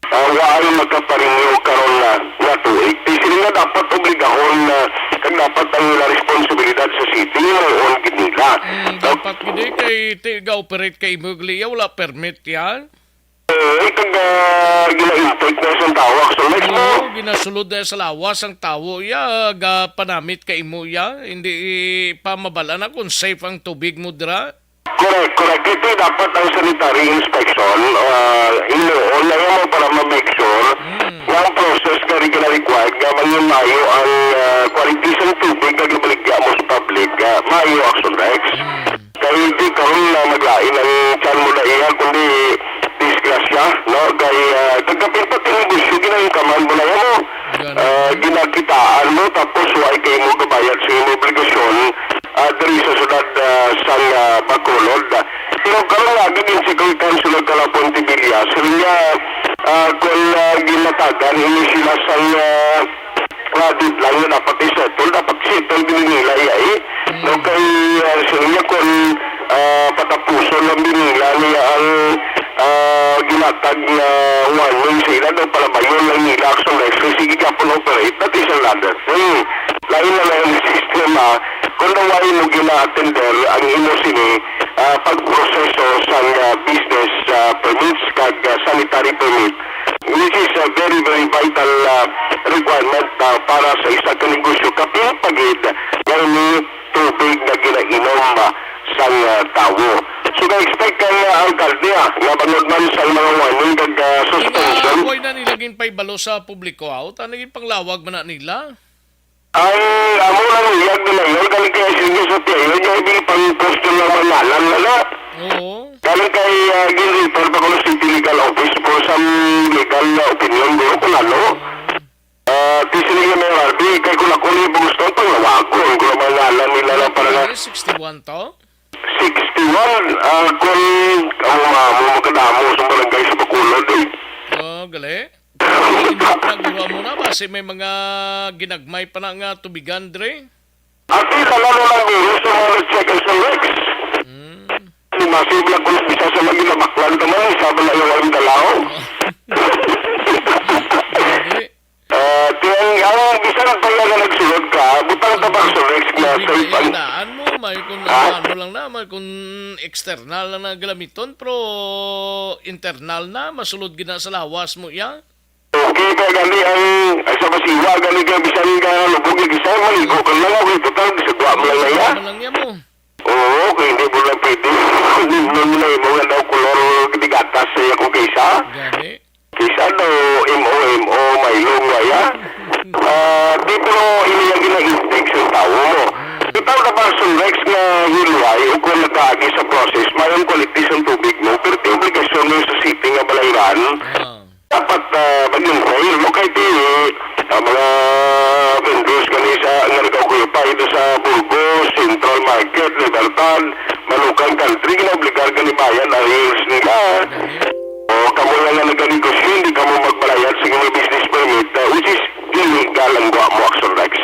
uh, waay makaparenew karon na nga tuig. Ti sini nga dapat obligahon na kag dapat ang ila responsibilidad sa city, himuon gid nila. Mm, dapat gid, eh, kay ti ga-operate kay imo gliya, wala permit yan. Eh, kag, ah, gina-intake na sa tawo, Aksyon Lex, no? Oo, ginasulod na sa lawas ang tawo, ya, ga panamit ka imo, ya. Hindi pa mabal-an na kung safe ang tubig mo dira. Correct, correct. Ito dapat ang sanitary inspection, ah, himuon na yan para ma-make sure Mm. nga ang process nga rin na required nga maging maayo ang, ah, quality sa tubig nga gibaligya mo sa public, ah, maayo, Action Rex. Mm. Kay di karon na maglain ang tiyan mo na iya, kundi disgrasya, no? Kay, ah, kagkapin pa tinibusyo, ginahingkaman mo na yan, no? Ganun. Ah, ginakitaan mo, tapos wa kay mo kabayad sa imong obligasyon, ah, diri sa syudad, ah, sang, ah, Bacolod. Pero karon nga, gagin si City Councilor Kala Pontevilla, siling niya, ah, kung, ah, ginatagan ini sila sang, ah, ah, deadline nga dapat i-settle, dapat settle din nila iya, eh. Mm. No, kay, ah, siling niya kung, ah, patapuson lang din nila niya ang, ah, ginatag nga warning sa ila, daw palabayon lang nila, Action Rex, kay sige ka pun operate, that is another thing. Lain na lang ang sistema, kung daw wala mo gina-attender ang imo sini, ah, pagproseso sa, ah, business, ah, permits kag, ah, sanitary permit, which is a very, very vital, ah, requirement, ah, para sa isa ka negosyo, kapin pa gid nga ini tubig nga ginainom, ah, sang, ah, tawo. So, na-expect kang, ah, alkalde, ah, nga bangod man sa mga warning kag, ah, suspension. Nga, avoid na nila ginpaibalo sa publiko, ah, uta naging panglawag man na nila. Ang amo lang iyag na mayor, galing kay Silvio Santiago, niya ibig pang posto ng mga ngalan, ano? Oo. Galing kay, ah, Gil Ritter, Bacolod City Legal Office for some legal, ah, opinion, bro, kung ano. Ah, ti sila yung Mayor Albi, kay kung ako niya gusto, panglawagon ko ang mga ngalan nila na para nga Ano, sixty-one to? Sixty-one, ah, kung ang mga mo magkadamo sa barangay sa Bacolod, eh. Oh, gali. Hindi pa guro mo na ba? Si may mga ginagmay pa na nga tubigan, dre? Ati, dala na lang guro sa mga nag-check sa Rex. Hmm. Ni Masib lang kung isa sa mga ginabaklan ka man, isa ba na yung walang dalaw? Hindi. Ah, ti ang, ang bisan ang paya nga nagsulod ka, butang ta pa sa Rex nga Hindi sa ipan. Daan mo, may kung Ah? ano lang na, may kung external lang na galamiton, pero internal na, masulod gina sa lawas mo iya. Okay, kaya gani ang, ang sa masiwa, gani kaya bisan ka lubog yung isa, maligo ka lang, okay, total, sa duwa mo lang na iya. Ano lang niya mo? Oo, kaya hindi mo lang pwede. Hindi mo lang yung mga daw kolor, di gatas, sa iya kung kaysa. Gani. Kaysa daw, M O, M O, may lungwa, ya. Ah, di, pero hindi yung gina-index ang tao mo. Total ka person, Rex, nga hilway, o kung nagkaagi sa process, may ang quality sa tubig mo, pero di obligasyon mo sa city nga balanggan. Ah. Dapat, ah, mag-inquire mo kay ti, ah, mga vendors kani sa nga nag-occupy ito sa Burgos, Central Market, Libertad, Manukan Country, ginaobligar kani bayad ang arrears nila. O kamo lang nga naganegosyo, hindi kamo magbayad sa inyong business permit, ah, which is illegal ang gwa mo, Action Rex.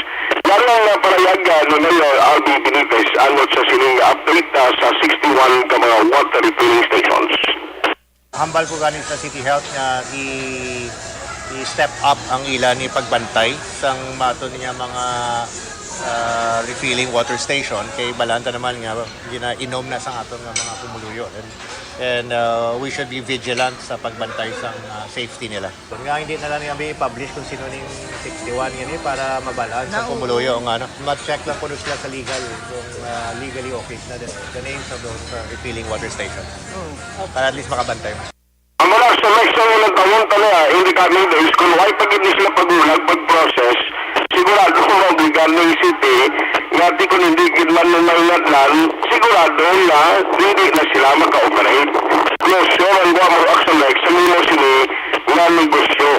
Yan ang, ah, panayagan ni Mayor R B Benitez anot sa sining update, ah, sa sixty-one ka mga water refilling stations. Hambal ko gani sa City Health nga i-, i-step up ang ila ni pagbantay sang mato niya mga, ah, refilling water station kay balaan ta naman nga ginainom na sang aton nga mga pumuluyo. And, and, ah, we should be vigilant sa pagbantay sang, ah, safety nila. Nga hindi na lang niya i-publish kung sino ning sixty-one gani para mabalaan sa No. pumuluyo nga ano. Ma-check lang kuno sila sa legal kung, ah, legally okay na din the names of those, ah, refilling water stations. Oh. Para at least makabantay mo. Ang mga sa next na unang taon pa na, in the coming days, kung why pag hindi sila pagulag, pag-process, sigurado kung maobligar ng city, nga di kung hindi gid man nung may ngadlan, sigurado nga hindi na sila maka-operate. Closure ang Guam or Action Rex sa nimo sini nga negosyo.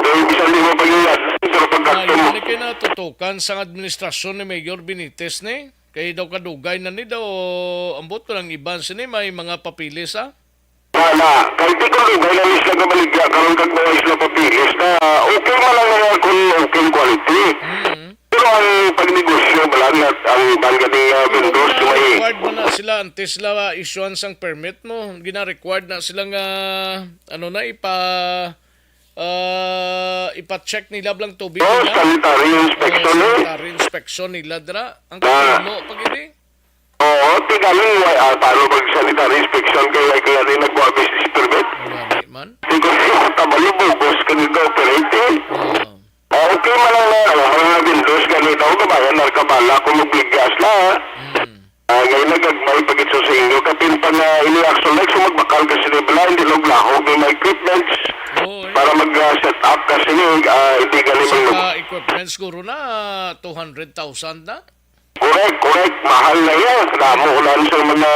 Kaya bisan di mo pag-ingat, pero pagkakto mo. Ay, hindi kayo natutukan sa administrasyon ni Mayor Benitez ni? Kay daw kadugay na ni daw, ambot ko lang iban sini, may mga papilis, ah. Wala. Kay di ko lugay na misla ka baligya karon kag mga isla papilis na okay man lang nga kung okay quality. Mm. Pero ang pagnegosyo, balaan na ang iban gani nga vendors Pero may required man na sila, antes sila issuean sang permit mo, gina-required na sila nga, ano na, ipa, ah, ipa-check nila blang tubig Oh, nila. Sanitary inspection, Oh, eh. Sanitary inspection nila, dra. Ang Ah. katulo, pag ini. Oo, ti galing, wa-, ah, paano mag sanitary inspection kay, kay, kay, kay nagkuha business permit? Gani man. Di ko siya tabalo, bugos ka nito, operating. Oo. Ah, okay man lang na, ang mga Windows ganito, kabayan, narkabala, kung magbigas na, ha? Mm. Ah, ngayon Gagmay pa gid sa inyo. Kapin pa nga ini action, like, so magbakal ka sini bala, hindi lang lahog may mga equipments Oo, eh. para mag, ah, set up ka sini, ah, hindi galing Sa mag- mga equipment siguro na two hundred thousand na? Correct, correct. Mahal na yan. Damo na sa mga,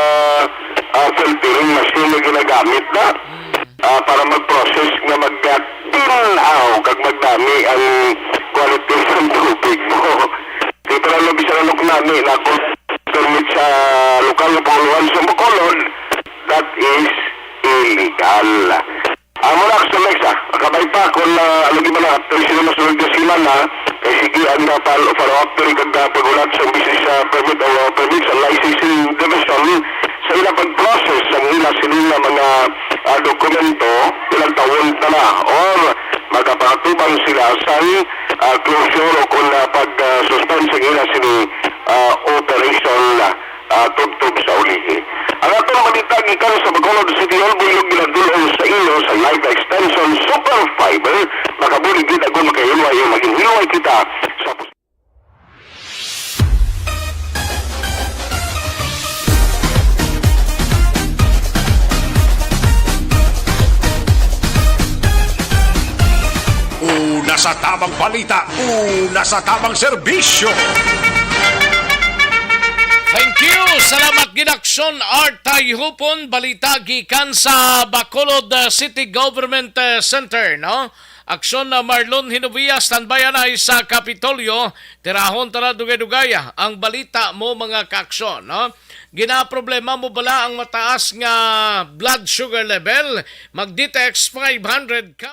ah, filtering machine na ginagamit na, ah, para mag-process nga magtinaw kag magdami ang quality sa tubig mo. Di pa lang bisan anong nami na kung permit sa lokal nga panguluhan sa Bacolod, that is illegal. Amo na, Axel Lex, ah. Kabay pa kung, ah, ano di ba na, after sila masunod nga semana, kay sige ang, ah, pal-, follow up diri kag, ah, paghulat sa business, ah, permit o, ah, permit sa licensing division sa ila pag-process sa ila sila nga mga, ah, dokumento, ilang tawon na na, or magapatubang sila sa, ah, closure o kung, ah, pag, ah, suspend sa ila sini, ah, operation, ah, tubtob sa ulihi. Ang atong balita gikan sa Bacolod City Hall, buyog ginadul-ong sa inyo sa Live Extension Super Fiber. Makabulig kita kung makahilway o maging hilway kita sa Una sa tamang balita, una sa tamang serbisyo. Thank you. Salamat gid, Aksyon Art Tayhupon. Balita gikan sa Bacolod, uh, City Government, uh, Center, no? Aksyon na Marlon Hinovia, standby anay sa Kapitolyo. Tirahon ta na dugay-dugay, ah, ang balita mo, mga kaaksyon, no? Ginaproblema mo bala ang mataas nga blood sugar level? Mag-D T X five hundred ka.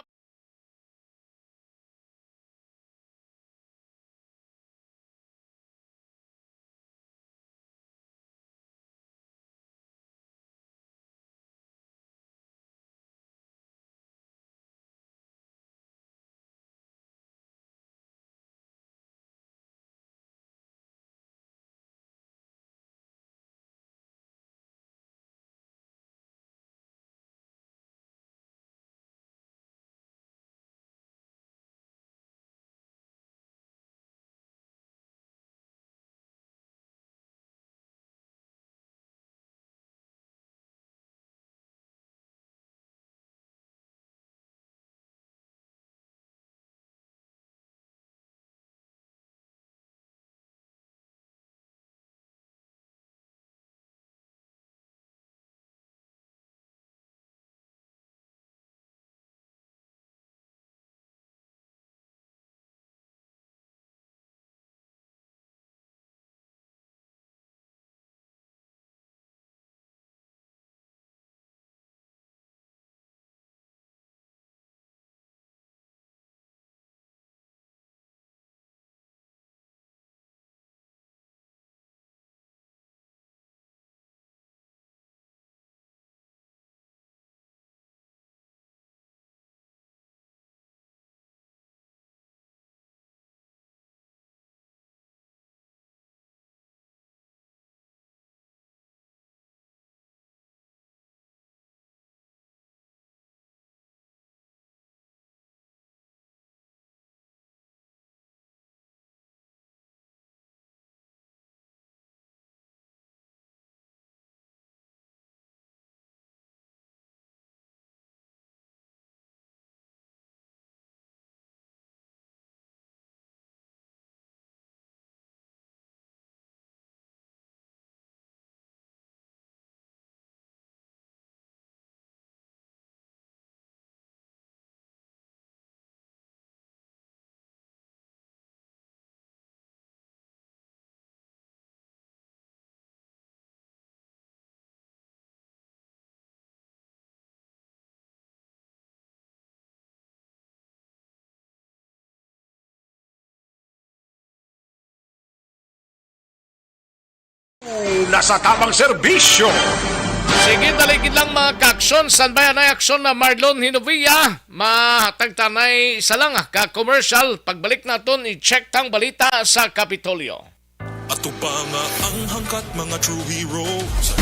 Una sa tamang serbisyo. Sige, dali gid lang, mga ka-aksyon. Standby anay aksyon na Marlon Hinovia. Mahatag tanay isa lang, ah, ka commercial. Pagbalik naton, i-check tang balita sa Kapitolyo. Ato pa nga ang hangkat, mga true heroes.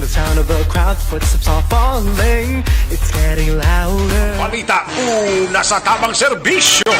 The sound of a crowd, footsteps are falling. It's getting louder. Balita una sa tamang serbisyo.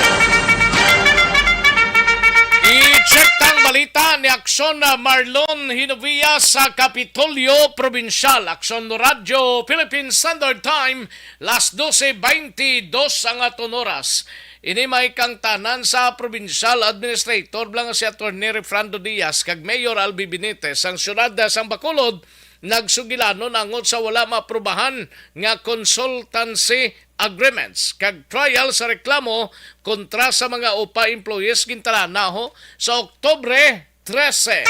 I-check tang balita ni Aksyon Marlon Hinovia sa Kapitolyo Probinsyal. Aksyon Radyo Philippine Standard Time, las dose baynte dos ang aton oras. Ini may kangtanan sa Provincial Administrator bala nga si Attorney Refrando Diaz kag Mayor Albi Benitez, ang siyudad sang Bacolod nagsugilanon angot sa wala maaprubahan nga consultancy agreements kag trial sa reklamo kontra sa mga upa employees gintalana ho sa Oktubre trese.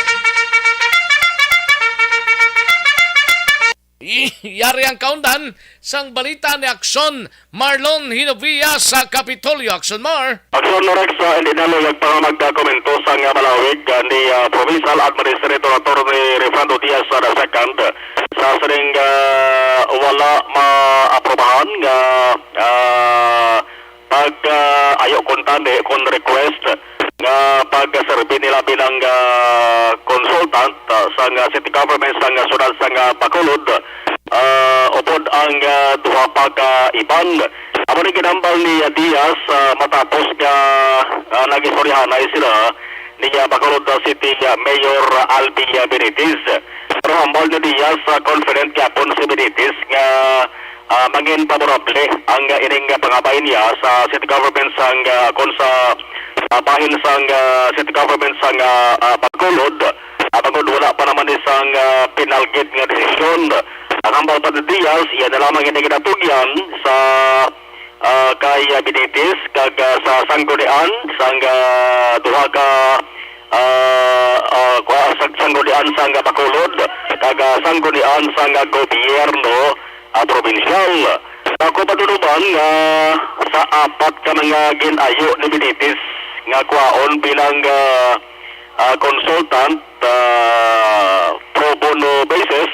Yari ang kaundan sang balita ni Aksyon Marlon Hinovia sa Kapitolyo. Aksyon Mar. Aksyon Rex, ah, hindi na luyag pa nga magkomento sang, ah, malawig, ah, ni, ah, Provincial Administrator Attorney Refrando Diaz, ah, the second, sa sining, ah, wala maaprubahan nga, ah, pag, ah, ayo kuntani, kun request nga pagserbi nila bilang, ah, consultant, ah, sang, ah, city government sang, ah, siyudad sang, ah, Bacolod, ah, upod ang, ah, duha pa ka iban. Amo ni ginhambal ni, ah, Diaz, ah, matapos nga, ah, nag-istoryahanay sila ni, ah, Bacolod, ah, City, ah, Mayor, ah, Albi, ah, Benitez. Pero hambal ni Diaz, ah, confident gyapon si Benitez nga, ah, mangin favorable ang, ah, ining, ah, pangabay niya sa city government sang, ah, kon sa, ah, bahin sang, ah, city government sang, ah, ah, Bacolod. Ah, bangod wala pa naman ni sang, ah, pinalgit nga desisyon. Ang hambal pa ni Diaz, iya na lamang ini ginatugyan sa, ah, kay, ah, Benitez kag, ah, sa sanggunian sang, ah, duha ka, ah, ah, kwa-, sa sanggunian sang Bacolod kag, ah, sanggunian sang, ah, gobyerno, ah, probinsyal. Ako patunuban nga sa apat ka mga gin-ayo ni Benitez nga kwaon bilang, ah, ah, consultant, ah, pro bono basis,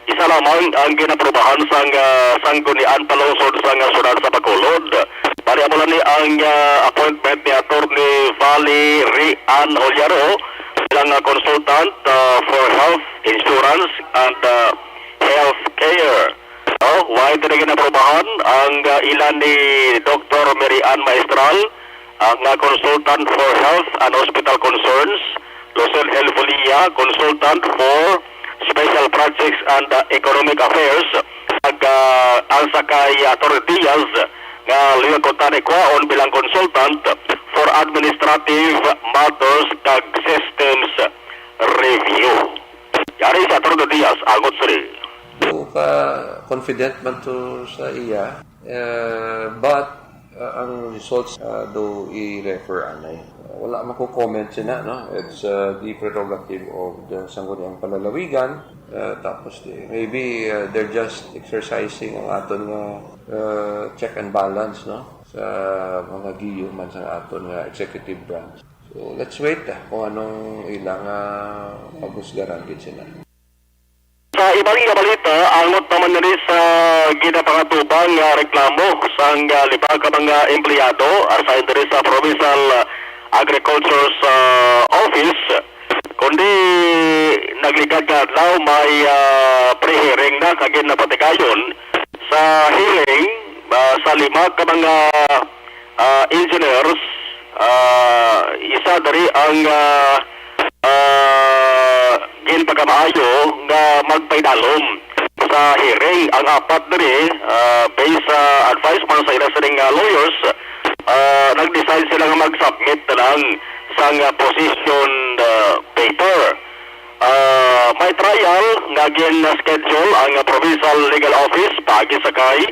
isa lamang ang ginaprobahan sang, ah, sanggunian panlungsod sang, ah, siyudad sa Bacolod. Pariamo lang ni ang, ah, appointment ni Attorney Valerie Ann Holyaro bilang, ah, consultant, ah, for health insurance and, ah, health care. Oh, why dili ginaprobahan ang, ah, ila ni Doktor Mary Ann Maestral, ah, nga consultant for health and hospital concerns, Lucille Helvolia, consultant for special projects and, ah, economic affairs, ag, ah, ang sa kay Attorney Diaz nga luyag kuntani kwaon bilang consultant for administrative matters kag systems review. Yari si Attorney Diaz, angot sini. Daw ka confident man to sa iya, eh, but, uh, ang results, uh, daw i-refer anay. Uh, wala man ko comment sina, no? It's, uh, the prerogative of the Sangguniang Panlalawigan. Uh, tapos di, maybe, uh, they're just exercising ang aton nga, uh, check and balance, no? Sa mga giyo man sa aton nga executive branch. So, let's wait, ah, kung anong ilang, ah, pagusgaran gid sila. Sa ibang nga balita, angot naman diri sa ginapangatubang nga reklamo sang, ah, lima ka mga empleyado assigned diri sa Provincial Agriculture's, ah, Office, kundi nagligad nga adlaw may, ah, pre-hearing na kag ginapatigayon sa hearing, ah, sa lima ka mga, ah, engineers, ah, isa diri ang, ah, ah, ginpakamaayo nga magpaidalom sa hearing. Ang apat diri, ah, based sa advice man sa ila sining, ah, lawyers, ah, nag-decide sila nga mag-submit na lang sang, ah, position, ah, paper. Ah, may trial nga gin-schedule ang Provincial Legal Office paagi sa kay,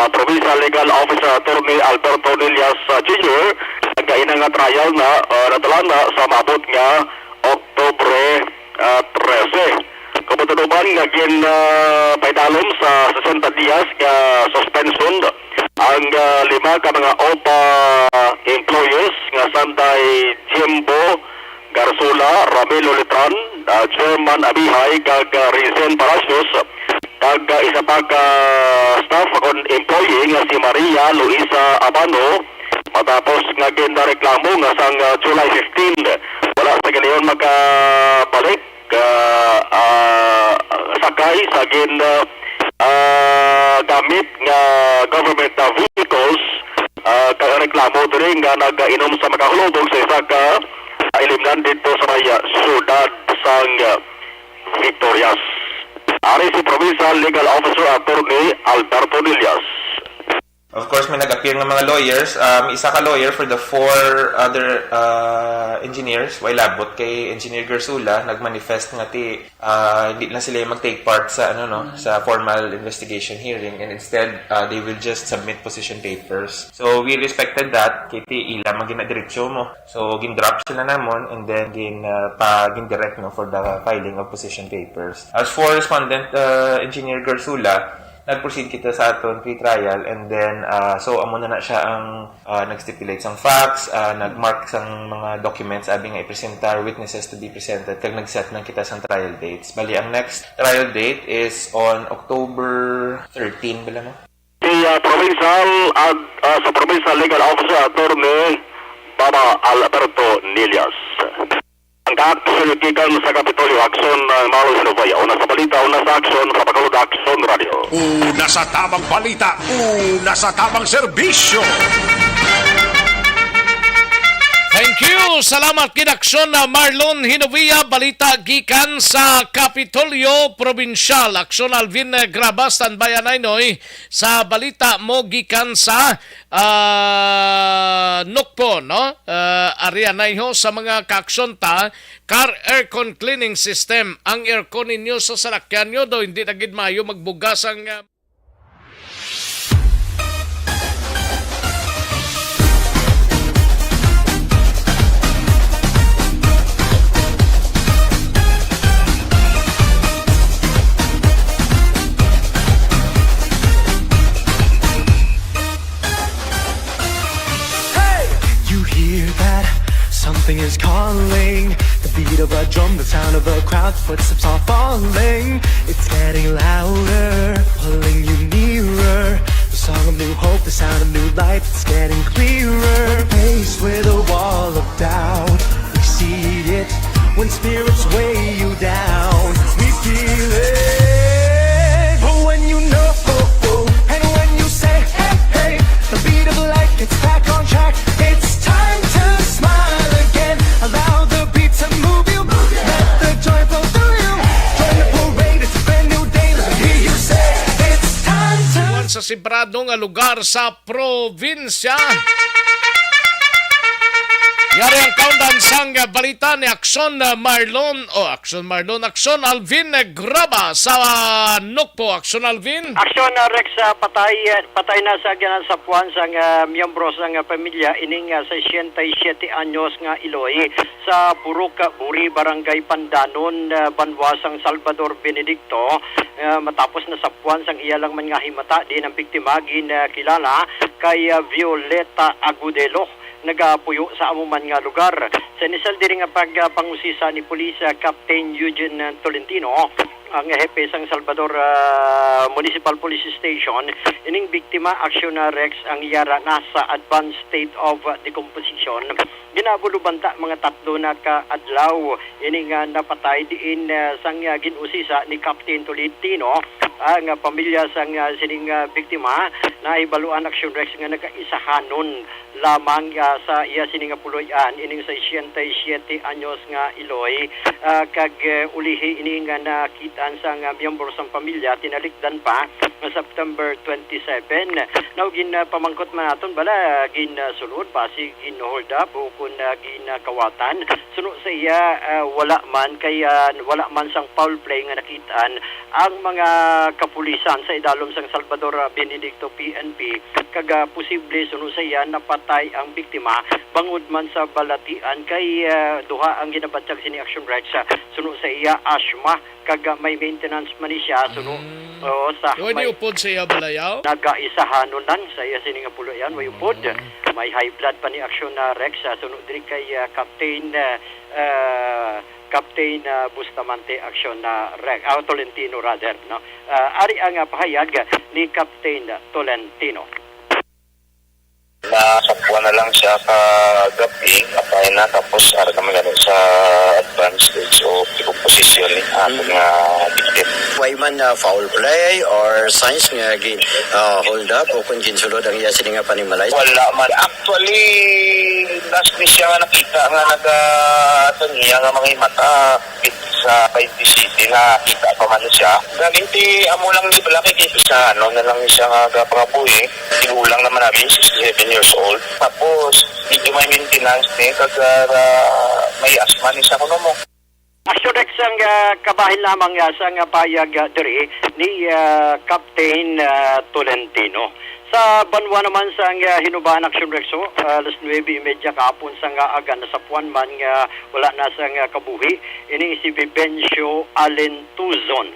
ah, Provincial Legal Officer Attorney Alberto Nillas, ah, Junior. Nagkaina nga trial na, ah, nadala na sa maabot nga Oktubre, ah, trese. Kumatunuban nga gin, ah, paidalom sa sesenta dias nga suspension ang, ah, lima ka mga OPA employees nga sanday Jimbo Garsola, Ramil Ulitran, ah, German Abihay, kag, ah, Risen Palacios, kag, ah, isa pa ka staff kon employee nga si Maria Luisa Abano, matapos nga ginreklamo nga sang, ah, July fifteen, wala sa ginayon makabalik ah, ah, sakay sa gin, ah, ah, gamit nga government na vehicles, ah, kag ang reklamo diri nga nagainom sa makahulubog sa isa ka ilimnan dito sa may, ah, siyudad sang, ah, Victorias. Ari si Provincial Legal Officer Attorney Alberto Nillas. Of course, may nag-appear nga mga lawyers. Ah, may isa ka lawyer for the four other, ah, engineers. Way labot kay Engineer Gersula, nag-manifest nga ti, ah, hindi na sila mag-take part sa, ano, no, sa formal investigation hearing, and instead, ah, they will just submit position papers. So, we respected that. Kay ti ila man ginadiretso mo. So, gin-drop sila namon, and then gin, ah, pa, gin-direct, no, for the filing of position papers. As for respondent, ah, Engineer Gersula, nag-proceed kita sa aton pre-trial, and then, ah, so, amo na na siya ang, ah, nag-stipulate sang facts, ah, nag-mark sang mga documents abi nga i-presenta, witnesses to be presented, kag nag-set lang kita sang trial dates. Bali, ang next trial date is on October thirteen, bala, no? Si, ah, provincial at, ah, sa provincial legal officer attorney Baba Alberto Nillas. Ang aksyon gikan sa Kapitolyo, aksyon, ah, Marlon Hinovea. Una sa balita, una sa aksyon, Papakalod Aksyon Radio. Una sa tamang balita, una sa tamang serbisyo. Thank you. Salamat gid, aksyon na Marlon Hinovea. Balita gikan sa Kapitolyo Probinsyal. Aksyon Alvin Graba, standby anay noy sa balita mo gikan sa, ah, Nokpo, no? Ah, ari anay ho sa mga kaaksyon ta, car aircon cleaning system. Ang aircon ninyo sa salakyan nyo daw hindi na gid maayo magbugas ang, ah, Hey! You hear that? Something is calling. The beat of a drum, the sound of a crowd, footsteps are falling. It's getting louder, pulling you nearer. The song of new hope, the sound of new life, it's getting clearer. Faced with a wall of doubt, we see it. When spirits weigh you down, we feel it. But when you know, and when you say, hey, hey, the beat of life gets back on track. It's time to smile again. Allow the beat to move you. Let the joy flow through you. Join the parade, it's a brand new day. Let me hear you say, it's time to. Sa separado nga lugar sa probinsya. Yari ang kaundan sang balita ni Aksyon, ah, Marlon, o Aksyon Marlon, Aksyon Alvin Graba sa, ah, Nokpo. Aksyon Alvin. Aksyon, ah, Rex, ah, patay, ah, patay na sa ginasapuan sang, ah, miyembro sang, ah, pamilya ining, ah, sesenta y siete anyos nga iloy sa Purok, ah, Buri, Barangay Pandanon, ah, banwa sang Salvador Benedicto, ah, matapos nasapuan sang iya lang man nga himata, diin ang biktima gin, ah, kilala kay, ah, Violeta Agudelo, nagapuyo sa amo man nga lugar. Sa inisal diri nga pag, ah, pangusisa ni Police, ah, Captain Eugene Tolentino, ang hepe sang Salvador, ah, Municipal Police Station, ining biktima, Aksyon na Rex, ang yara nasa advanced state of, ah, decomposition. Ginabulo banta mga tatlo na ka adlaw ini nga napatay diin, ah, sang, ah, gin-usisa ni Captain Tolentino ang, ah, pamilya sang, ah, sining, ah, biktima. Nahibaluan, Aksyon Rex, nga nagaisahanon lamang, ah, sa iya sini nga puloy-an, ining sesenta y siete anyos nga iloy, ah, kag, eh, ulihi ini nga nakit-an sang, ah, miyembro sang pamilya, tinalikdan pa nga September twenty-seven. Now, gin, ah, pamangkot man naton bala, gin, ah, sulod, basi gin hold up o kun, ah, gin, ah, kawatan. Suno sa iya, ah, wala man kay, ah, wala man sang foul play nga nakit-an ang mga kapulisan sa idalom sang Salvador, ah, Benedicto P N P, kag, ah, posible suno sa iya napatay ang biktima bangod man sa balatian kay, ah, duha ang ginabatyag sini, Action Rex, ah, suno sa iya asthma kag, ah, may maintenance man ni siya suno, oo, sa may upod sa iya balayaw. Nagaisahanon lang sa iya sini nga puloy-an, may upod. May high blood pa ni, Action, ah, Rex, ah, suno diri kay, ah, Captain, ah, ah, Captain, ah, Bustamante, Action na Rex, ah, Tolentino rather, no? Ah, ari ang, ah, pahayag ni Captain Tolentino. Nasapuan na lang siya kagabi, patay na, tapos ara kami gani sa Advanced stage of decomposition ni aton nga victim. Way man, ah, foul play or signs nga gin-, ah, hold up o kung ginsulod ang iya sini nga panimalay? Wala man. Actually, last ni siya nga nakita nga naga-, ato niya nga mga mata sa Cavite City, nakita pa man siya. Galing ti amo lang ni bala kay sa ano na lang siya nga gapangabuhi. Tigulang naman namin, sixty-seven years old. Tapos, medyo may maintenance ni, kag, ah, may asthma ni siya kuno mo. Action Rex ang, ah, kabahin lamang, ah, sa nga payag, ah, diri ni, ah, Captain, ah, Tolentino. Sa banwa naman sa, ah, Hinubaan, Action Rex, oh, ah, alas nuebe y media kahapon sa nga aga, nasapuan man nga wala na sa nga kabuhi. Ini si Vivencio Alentuzon,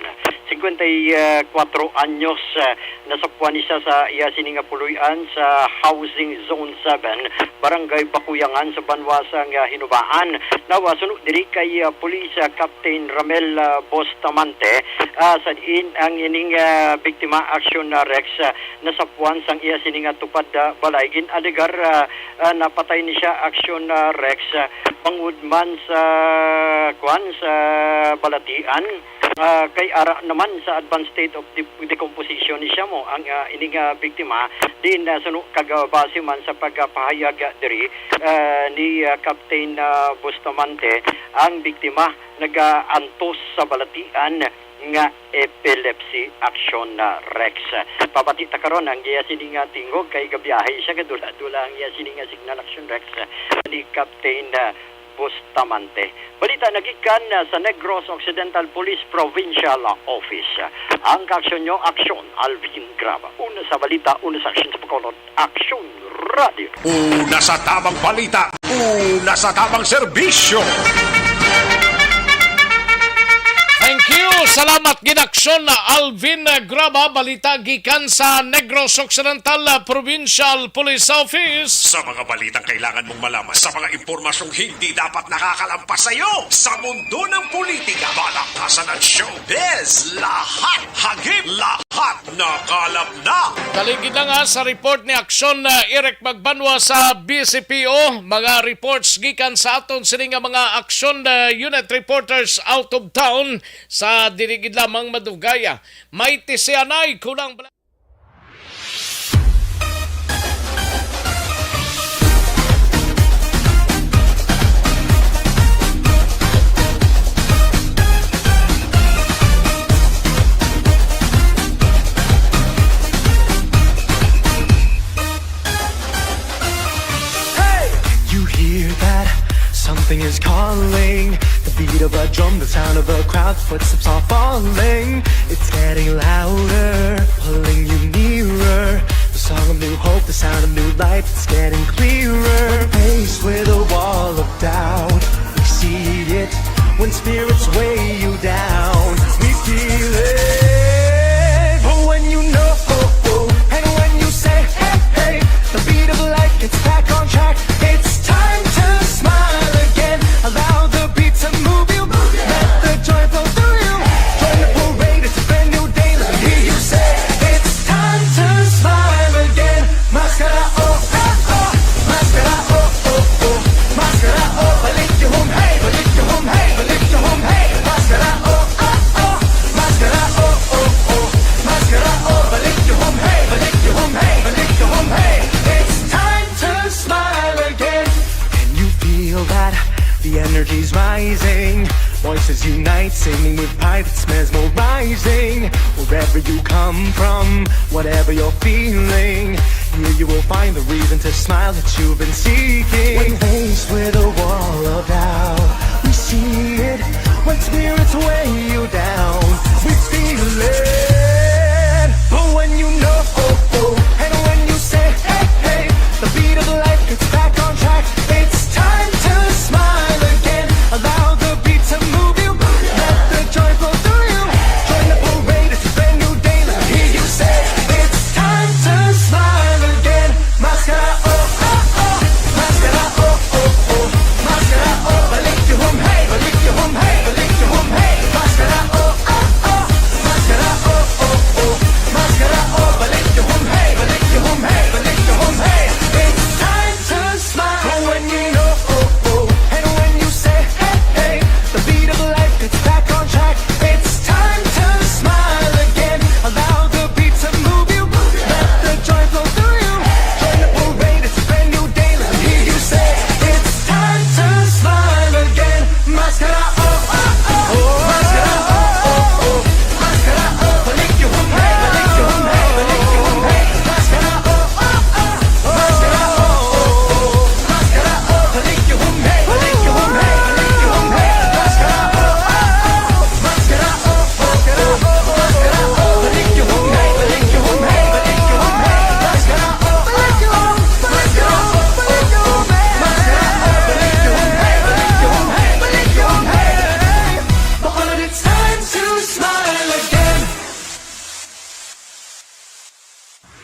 cincuenta y cuatro anyos, ah, nasapuan ni siya sa iya sini nga puloy-an sa Housing Zone seven, Barangay Bakuyangan sa banwa sa nga Hinubaan. Now, ah, suno diri kay, ah, Police, ah, Captain Ramel, ah, Bustamante, ah, sa diin ang ining, ah, biktima, Action, ah, Rex, ah, nasapuan sang iya sini nga tupad, ah, balay. Gin-alegar, ah, ah, napatay ni siya, Action, ah, Rex, ah, bangod man sa, kuan, sa balatian, ah, kay ara naman sa advanced state of de-, decomposition ni siya mo ang, ah, ini nga biktima. Din, ah, suno kag, ah, base man sa pagpahayag, ah, diri, ah, ni, ah, Captain, ah, Bustamante, ang biktima nagaantos sa balatian nga epilepsy, Action, ah, Rex. Pabati ta karon ang iya sini nga tingog kay gabiyahe siya, gadula-dula ang iya sini nga signal, Action, Rex, ni Captain, ah, Bustamante. Balita nagikan, ah, sa Negros Occidental Police Provincial Office. Ang kaaksyon nyo, Action, Alvin Graba. Una sa balita, una sa aksyon sa pagkaunod, Action Radio. Una sa tamang balita, una sa tamang serbisyo. Thank you. Salamat gid, Action, Alvin Graba. Balita gikan sa Negros Occidental, ah, Provincial Police Office. Sa mga balitang kailangan mong malaman, sa mga impormasyong hindi dapat nakakalampas sa iyo, sa mundo ng politika, balakasan at showbiz, lahat hagip, lahat nakalap na. Dali gid lang, ha, sa report ni Action, ah, Eric Magbanwa sa B C P O. Mga reports gikan sa aton sini nga mga Action, ah, unit reporters out of town sa dili gid lamang madugay, ah, may tisianay kulang bala- Hey! You hear that? Something is calling. The beat of a drum, the sound of a crowd, footsteps are falling. It's getting louder, pulling you nearer. The song of new hope, the sound of new life, it's getting clearer. When faced with a wall of doubt, we see it. When spirits weigh you down, we feel it. But when you know, and when you say, "Hey, hey," the beat of life gets back on track. It's time to smile again. Allow the beat to move you. Let the joy flow through you. Join the parade, it's a brand new day. Let me hear you say, "It's time to smile again." Maskara, oh, oh, oh. Maskara, oh, oh, oh. Maskara, oh, balik yung hum, hey, balik yung hum, hey, balik yung hum, hey. Maskara, oh, oh, oh. Maskara, oh, oh, oh. Maskara, oh, balik yung hum, hey, balik yung hum, hey, balik yung hum, hey. It's time to smile again. Can you feel that? The energy's rising. Voices unite, singing with pride, it's mesmerizing. Wherever you come from, whatever you're feeling, here you will find the reason to smile that you've been seeking. When faced with a wall of doubt, we see it. When spirits weigh you down, we feel it. But when you know, oh, oh, and when you say, "Hey, hey," the beat of life gets back on track. It's time to smile again. Allow the beat to move you. Let the joy flow through you. Join the parade, it's a brand new day. Let me hear you say, "It's time to smile again." Maskara, oh, oh, oh. Maskara, oh, oh, oh. Maskara, oh, balik yung hum, hey, balik yung hum, hey, balik yung hum, hey. Maskara, oh, oh, oh. Maskara, oh, oh,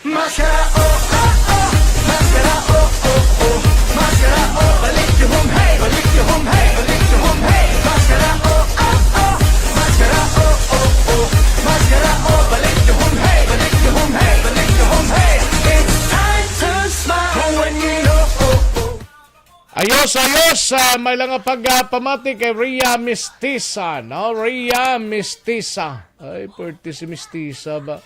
Maskara, oh, oh, oh. Maskara, oh, oh, oh. Maskara, oh. Balik yuhum, hey. Balik yuhum, hey. Balik yuhum, hey. Maskara, oh, oh, oh. Maskara, oh, oh, oh. Maskara, oh. Balik yuhum, hey. Balik yuhum, hey. Balik yuhum, hey. It's time to smile when you know, oh, oh. Ayos, ayos. Ah, may lang nga pagpamati kay Ria Mistisa, no? Ria Mistisa. Ay, pwerte si Mistisa ba?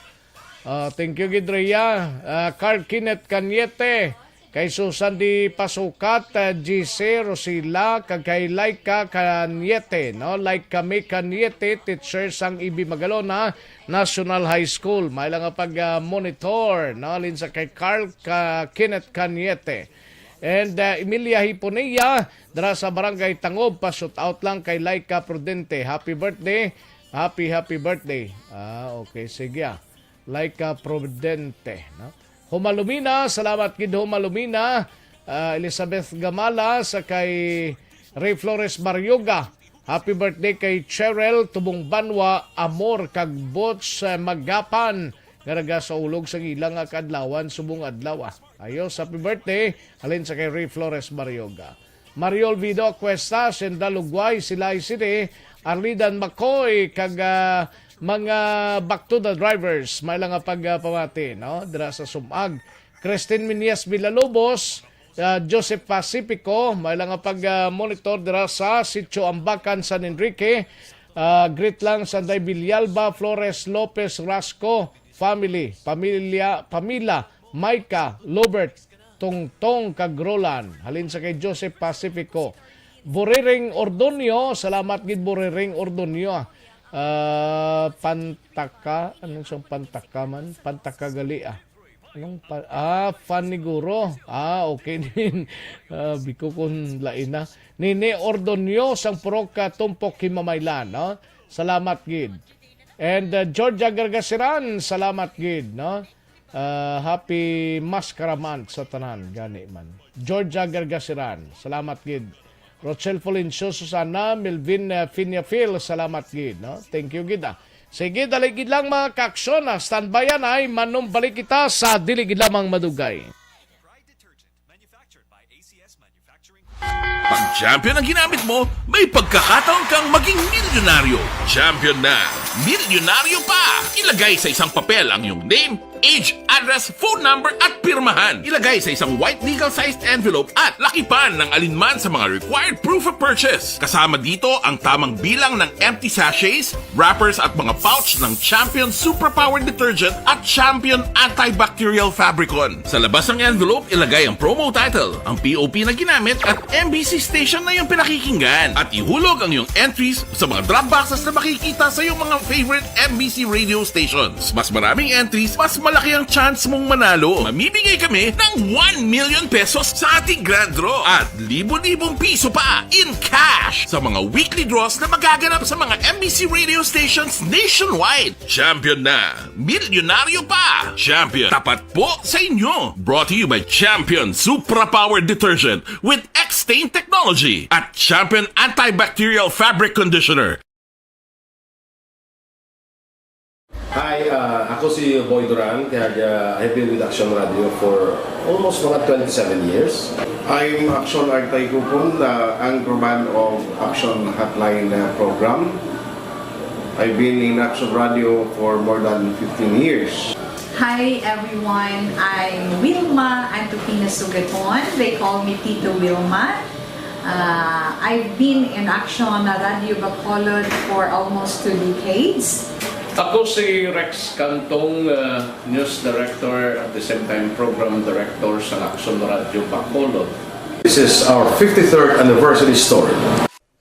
Ah, thank you, gid, Ria. Ah, Carl Kenneth Cañete, kay Susan di Pasukat, ah, G C Rosila, kag kay Laika Cañete, no? Laika May Cañete, teacher sang E B Magalona National High School. May lang nga pag, ah, monitor, no? Halin sa kay Carl Ka-, Kenneth Cañete. And, uh, Emilia Hiponea, dira sa Barangay Tangob, pa-shout out lang kay Laika Prudente. Happy birthday. Happy, happy birthday. Ah, okay, sige, ah. Laika Prudente, no? Humalumina, salamat gid, Humalumina. Ah, Elizabeth Gamala, sa kay Ray Flores Barioga. Happy birthday kay Cheryl Tubong Banwa, Amor, kag Butch, eh, Magapan, nga nagasaulog sa ilang nga kaadlawan subong adlaw, ah. Ayos, happy birthday. Halin sa kay Ray Flores Barioga. Mariol Vido Cuesta, Senda Lugway, Silay City, Arlidan Macoy, kag, ah, mga Back to the Drivers, may lang nga pagpamati, no? Dira sa Sumag. Christine Minyas Villalobos, ah, Joseph Pacifico, may lang nga pag, ah, monitor dira sa Sitio Ambacan, San Enrique. Ah, greet lang Sanday Villalba, Flores Lopez Rasco, family, pamilya, Pamila, Micah, Lobert, Tongtong, kag Roland. Halin sa kay Joseph Pacifico. Buriring Ordonio, salamat gid, Buriring Ordonio. Ah, Pantaka, anong siyang Pantaka man? Pantaka gali, ah. Anong pa-, ah, Faniguro. Ah, okay din. Ah, biko kung lain na. Nini Ordonio, sang Purok, ah, Tumpok, Himamaylan, no? Salamat gid. And, uh, Georgia Gargasiran, salamat gid, no? Uh, happy Maskara Month sa tanan, gani man. Georgia Gargasiran, salamat gid. Rochelle Polencio, Susana, Melvin, uh, Finiafil, salamat gid, no? Thank you gid, ah. Sige, dali gid lang, mga kaaksyon, ah. Standby yan, ay manumbalik kita sa dili gid lamang madugay. Pag Champion ang ginamit mo, may pagkakataon kang maging milyonaryo. Champion na, milyonaryo pa! Ilagay sa isang papel ang iyong name, age, address, phone number, at pirmahan. Ilagay sa isang white legal-sized envelope at lakipan ng alinman sa mga required proof of purchase. Kasama dito ang tamang bilang ng empty sachets, wrappers at mga pouch ng Champion Superpower Detergent at Champion Antibacterial Fabricon. Sa labas ng envelope, ilagay ang promo title, ang P O P na ginamit at M B C station na iyong pinakikinggan. At ihulog ang iyong entries sa mga drop boxes na makikita sa iyong mga favorite M B C radio stations. Mas maraming entries, mas malaki ang chance mong manalo. Mamimigay kami ng one million pesos sa ating grand draw at libo-libong piso pa in cash sa mga weekly draws na magaganap sa mga M B C radio stations nationwide. Champion na! Milyonaryo pa! Champion, tapat po sa inyo! Brought to you by Champion Supra Power Detergent with X-Stain Technology at Champion Antibacterial Fabric Conditioner. Hi, uh, ako si Boy Duran, kag, uh, I've been with Action Radio for almost mga twenty-seven years. I'm Action Artay Kupon, the anchorman of Action Hotline, uh, program. I've been in Action Radio for more than fifteen years. Hi everyone, I'm Wilma Antupina Sugaton. They call me Tito Wilma. Uh, I've been in Action Radio Bacolod for almost two decades. Ako si Rex Cantong, uh, news director, at the same time program director sa Action Radio Bacolod. This is our fifty-third anniversary story.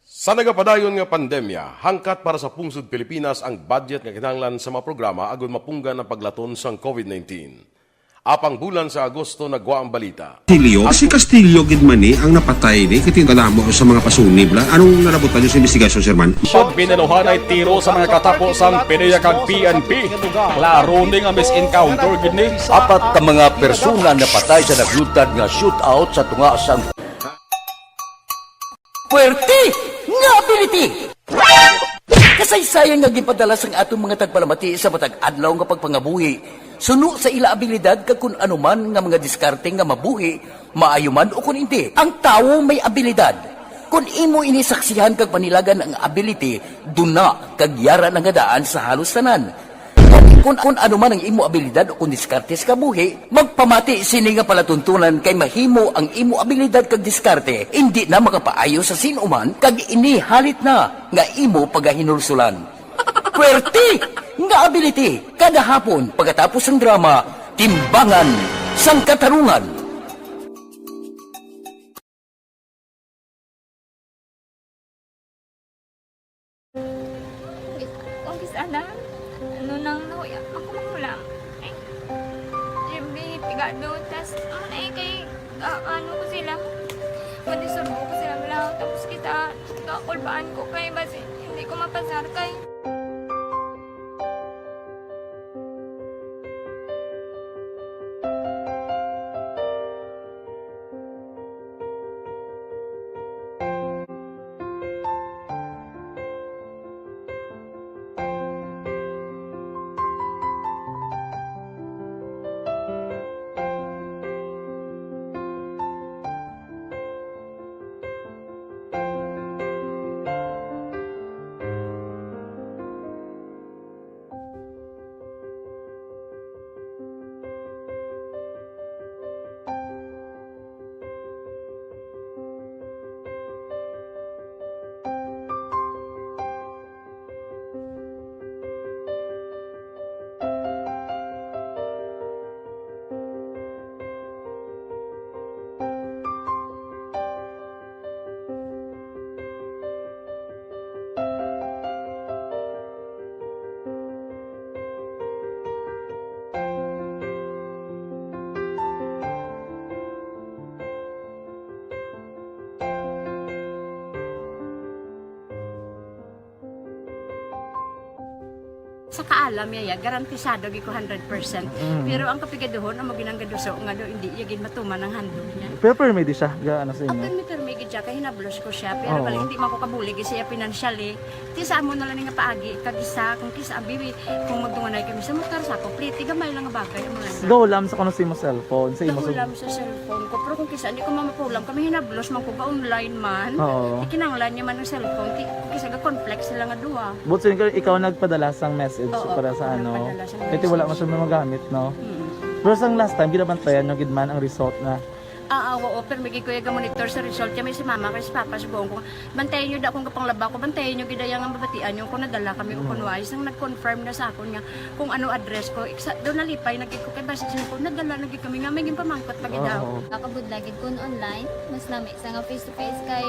Sa nagapadayon nga pandemya, hangkat para sa pungsod Pilipinas ang budget nga kinahanglan sa mga programa agud mapunggan ang paglaton sang COVID nineteen. Apang bulan sa Agosto nagwa ang balita. Castillo? Si Castillo gid man ni ang napatay ni, kay kadamo sa mga pasunib la. Anong nalabutan niyo sa investigasyon, Sir Man? Pag binaluhan ay tiro sa mga katapo sang PDEA kag P N P. Klaro ni nga mis-encounter gid ni. Apat ka mga persona napatay sa naglutad nga shootout sa tunga sang Puwerte nga ability! Kasaysayan nga ginpadala sang aton mga tagpalamati sa matag adlaw nga pagpangabuhi. Suno sa ila abilidad kag kun ano man nga mga diskarte nga mabuhi, maayo man o kun indi, ang tawo may abilidad. Kun imo ini saksihan kag panilagan ang ability, duna kag yara na nga daan sa halos tanan. Kun, kun ano man ang imo abilidad o kun diskarte sa kabuhi, magpamati sini nga palatuntunan kay mahimo ang imo abilidad kag diskarte indi na makapaayo sa sin-o man kag ini halit na nga imo pagahinulsulan. Puwerte nga ability. Kada hapon, pagkatapos sang drama, Timbangan sang Katarungan. Kung kis-, ana, ano nang nahuya, ako manghulam. Ay, Jimmy, pigado, tas, ano na eh, kay, ah, ano ko sila, madisturbo ko sila, wala, tapos kita, kakulbaan ko, kay basi, hindi ko mapasar, kay, Sa kaalam niya, ya, garantisado gid ko hundred percent. Mm. Pero ang kapigaduhon, amo ginang gaduso nga daw hindi iya gid matuman ang handog niya. Pero permi di siya, ga-, ano sa inyo? Ah, permi, permi gid siya, kay hinablos ko siya. Pero Oo. bali, hindi man ko kabulig siya financially. Ti sa amo na lang nga paagi, kag isa, kung kisa, abi, kung magdunganay kami sa motor, sa ako, plete, gamay lang nga bagay, amo lang na. Gahulam sa kuno sa imo cellphone, sa imo Gahulam sa cellphone ko, pero kung kisa, hindi ko mamapulam, kami hinablos man ko ga-online man. Oo. Ikinanglan niya man ang cellphone, ki-, kung kisa ga-conflict sila nga duha. But so, ikaw, ikaw nagpadala sang message Oo, para sa ako ano? nagpadala sang Kasi wala message. man siya magamit, no? Mm. Pero sang last time, ginabantayan nyo gid man ang result na Ah, ah, oo, pero may gid ko iya ga-monitor sa result. Kaya may si mama, kay si papa, subong ko, bantayan nyo da kung kapanglaba ko, bantayan nyo gid iya nga mabatian nyo kung nadala kami o Mm. kung wala. Isang nag-confirm na sa akon nga kung ano address ko. Iksa, daw nalipay na gid ko kay basi siya ko, nadala na gid kami nga may ginpamangkot pa gid daw. Oo. Makabudla gid kun online, mas lami sa nga face to face kay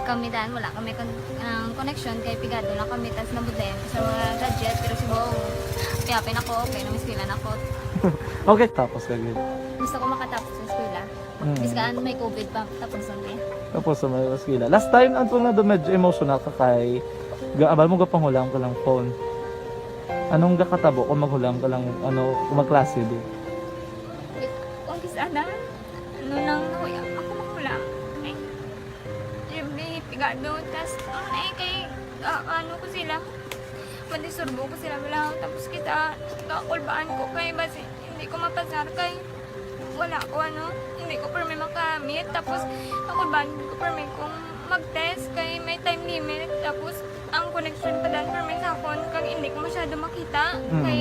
kami dan wala kami kon-, ang connection kay pigado lang kami tas nabudlayan ko sa mga gadget pero subong piyapin ako, okay na, mas pila na ko. Okay, tapos ka gid. Gusto ko makatapos sa eskwela. Mm. Biskan may covid pa, tapos ang eh. Tapos sa may eskwela. Last time, ang tunga do medyo emotional ka kay ga-, abal mo gapanghulam ka lang phone. Anong gakatabo kung maghulam ka lang, ano, kung magklase di? Wait, kung kis-, ana? Ano nang nahuya? Ako manghulam. Ay, Jimmy, pigado. Tas, ano na eh, kay, ah, ano ko sila? Madisturbo ko sila, wala. Tapos kita, kakulbaan ko kay basi hindi ko mapasar kay wala ko, ano, hindi ko permi makamit. Tapos, kakulbaan ko permi kung mag-test kay may time limit. Tapos, ang connection pa dan permi sa akon, kag hindi ko masyado makita. Mm. Kay,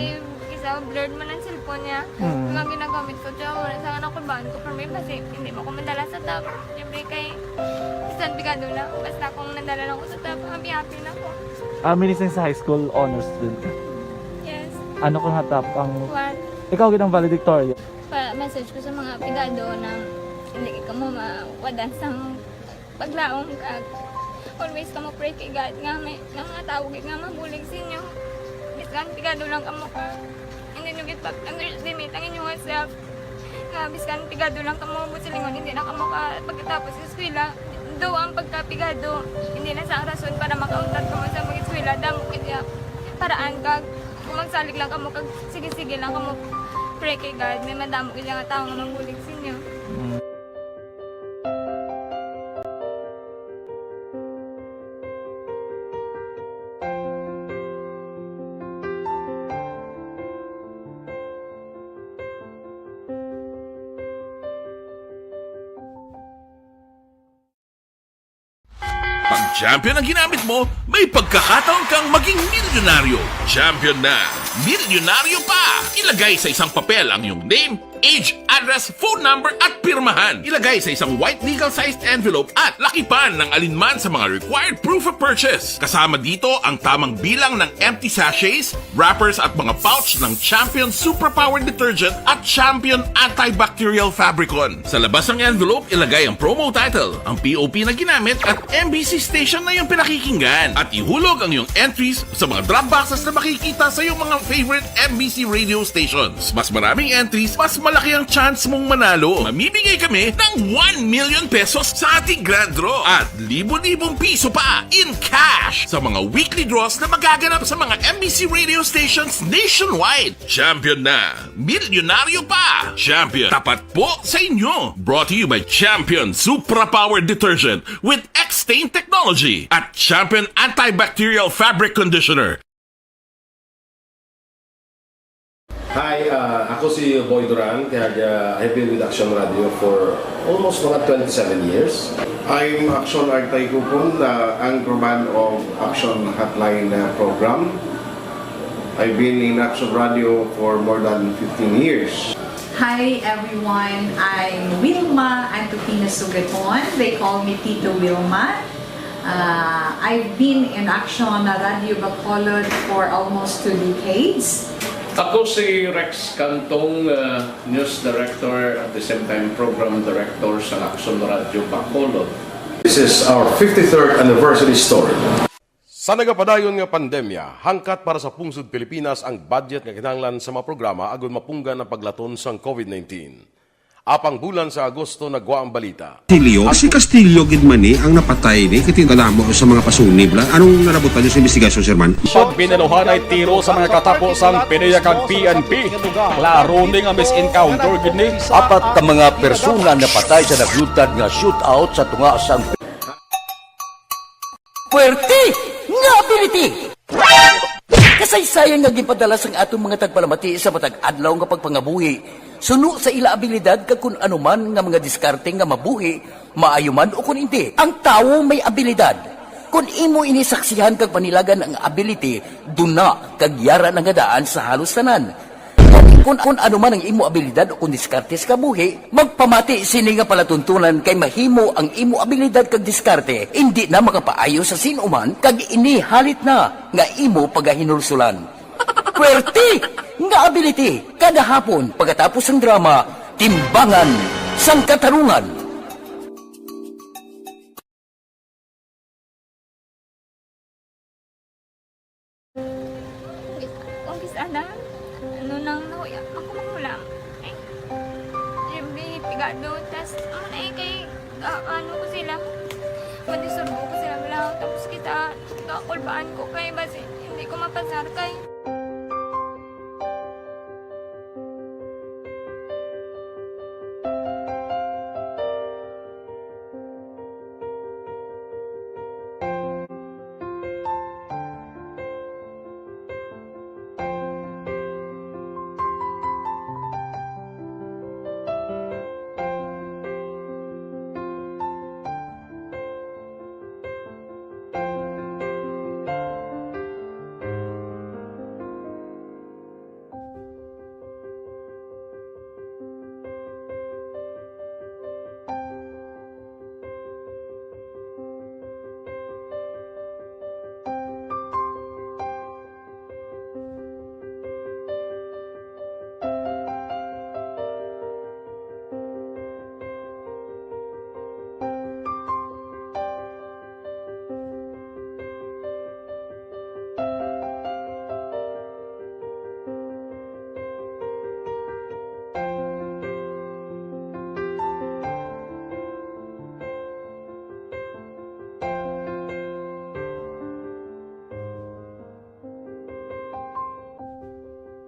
kisa blurred man ang cellphone niya. Mm. Kaya ginagamit ko siya, wala sa nakulbaan ko permi, basi hindi mo ko madala sa top. Siyempre, kay, bisan pigado lang, basta kung nadala lang ko sa top, happy-happy na ko. Ah, meaning sa high school honors student ka? Yes. Ano ka nga top ang What? Ikaw gid ang valedictorian? Pa-message ko sa mga pigado na hindi ka mo mawadan sang paglaom kag always ka mo pray kay God nga may nga mga tawo gid nga mabulig sa inyo. Bisan pigado lang kamo ka. Hindi nyo gid pag-underestimate ang inyong self. Nga biskan pigado lang kamo, buot silingon, hindi na kamo ka pagkatapos sa eskwela. Daw ang pagkapigado, hindi na sa rason para makauntat kamo sa mag-eskwela. Damo kaya paraan kag kung magsalig lang kamo kag sige-sige lang kamo pray kay God, may madamo kaya nga tao nga mabulig sa inyo. Mm. Champion ang ginamit mo, may pagkakataon kang maging milyonaryo. Champion na, milyonaryo pa! Ilagay sa isang papel ang iyong name, age, address, phone number, at pirmahan. Ilagay sa isang white legal-sized envelope at lakipan ng alinman sa mga required proof of purchase. Kasama dito ang tamang bilang ng empty sachets, wrappers at mga pouch ng Champion Superpower Detergent at Champion Antibacterial Fabricon. Sa labas ng envelope, ilagay ang promo title, ang P O P na ginamit at M B C station na iyong pinakikinggan. At ihulog ang iyong entries sa mga drop boxes na makikita sa iyong mga favorite M B C radio stations. Mas maraming entries, mas malaki ang chance mong manalo. Mamimigay kami ng one million pesos sa ating grand draw at libo-libong piso pa in cash sa mga weekly draws na magaganap sa mga M B C radio stations nationwide. Champion na! Milyonaryo pa! Champion, tapat po sa inyo! Brought to you by Champion Supra Power Detergent with X-Stain Technology at Champion Antibacterial Fabric Conditioner. Hi, ah, ako si Boy Duran, kag, ah, I've been with Action Radio for almost mga twenty-seven years. I'm Action Artay Kupon, ah, anchorman of Action Hotline, ah, program. I've been in Action Radio for more than fifteen years. Hi everyone, I'm Wilma Antokina Sugaton. They call me Tito Wilma. Uh, I've been in Action Radio Bacolod for almost two decades. Ako si Rex Cantong, uh, news director, at the same time program director sa Action Radio Bacolod. This is our fifty-third anniversary story. Sa nagapadayon nga pandemya, hangkat para sa pungsod Pilipinas ang budget nga kinahanglan sa mga programa agud mapunggan ang paglaton sang COVID nineteen. Apang bulan sa Agosto nagwa ang balita. Castillo, si Castillo gid man ni ang napatay ni, kay kadamo sa mga pasunib la. Anong nalabutan niyo sa investigasyon, Sir Man? Pagbinaluhanay tiro sa mga katapo sang PDEA kag P N P. Klaro ni nga mis-encounter gid ni. Apat ka mga persona napatay sa naglutad nga shootout sa tunga sang Puwerte nga ability! Kasaysayan nga ginpadala sang aton mga tagpalamati sa matag adlaw nga pagpangabuhi, suno sa ila abilidad kag kun ano man nga mga diskarte nga mabuhi, maayo man o kun indi. Ang tawo may abilidad. Kun imo ini saksihan kag panilagan ang ability, duna kag yara na nga daan sa halos tanan. Kun, kun ano man ang imo abilidad o kun diskarte sa kabuhi, magpamati sini nga palatuntunan kay mahimo ang imo abilidad kag diskarte indi na makapaayo sa sin-o man kag ini halit na nga imo pagahinulsolan. Puwerte nga ability kada hapon pagkatapos sang drama, Timbangan sang Katarungan. Umpisa na. Ano nang nahuya ako magulang? Ay, Jimmy, pigado. Tas, ano na eh, kay, ah, ano ko sila, madisturbo ko sila, wala. Tapos kita, kakulbaan ko kay basi, hindi ko mapasar kay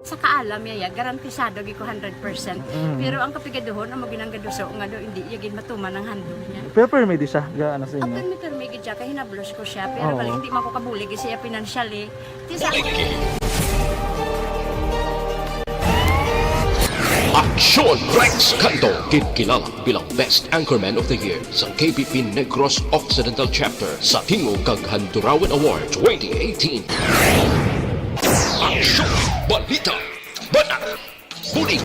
Sa kaalam niya, ya, garantisado gid ko hundred percent. Mm. Pero ang kapigaduhon, amo ginang gaduso nga do, hindi iya gid matuman ang handog niya. Pero permi di siya, ga, ano sa inyo? Permi, permi gid siya, kay hinablos ko siya. Pero Oo. Balik, hindi man ko kabulig siya financially. Di sa Aksyon Rex Canto, ginkilala bilang Best Anchorman of the Year sa K P P Negros Occidental Chapter sa Tingog kag Handurawan Award twenty eighteen. Aksyon! Balita! Banat! Bulig!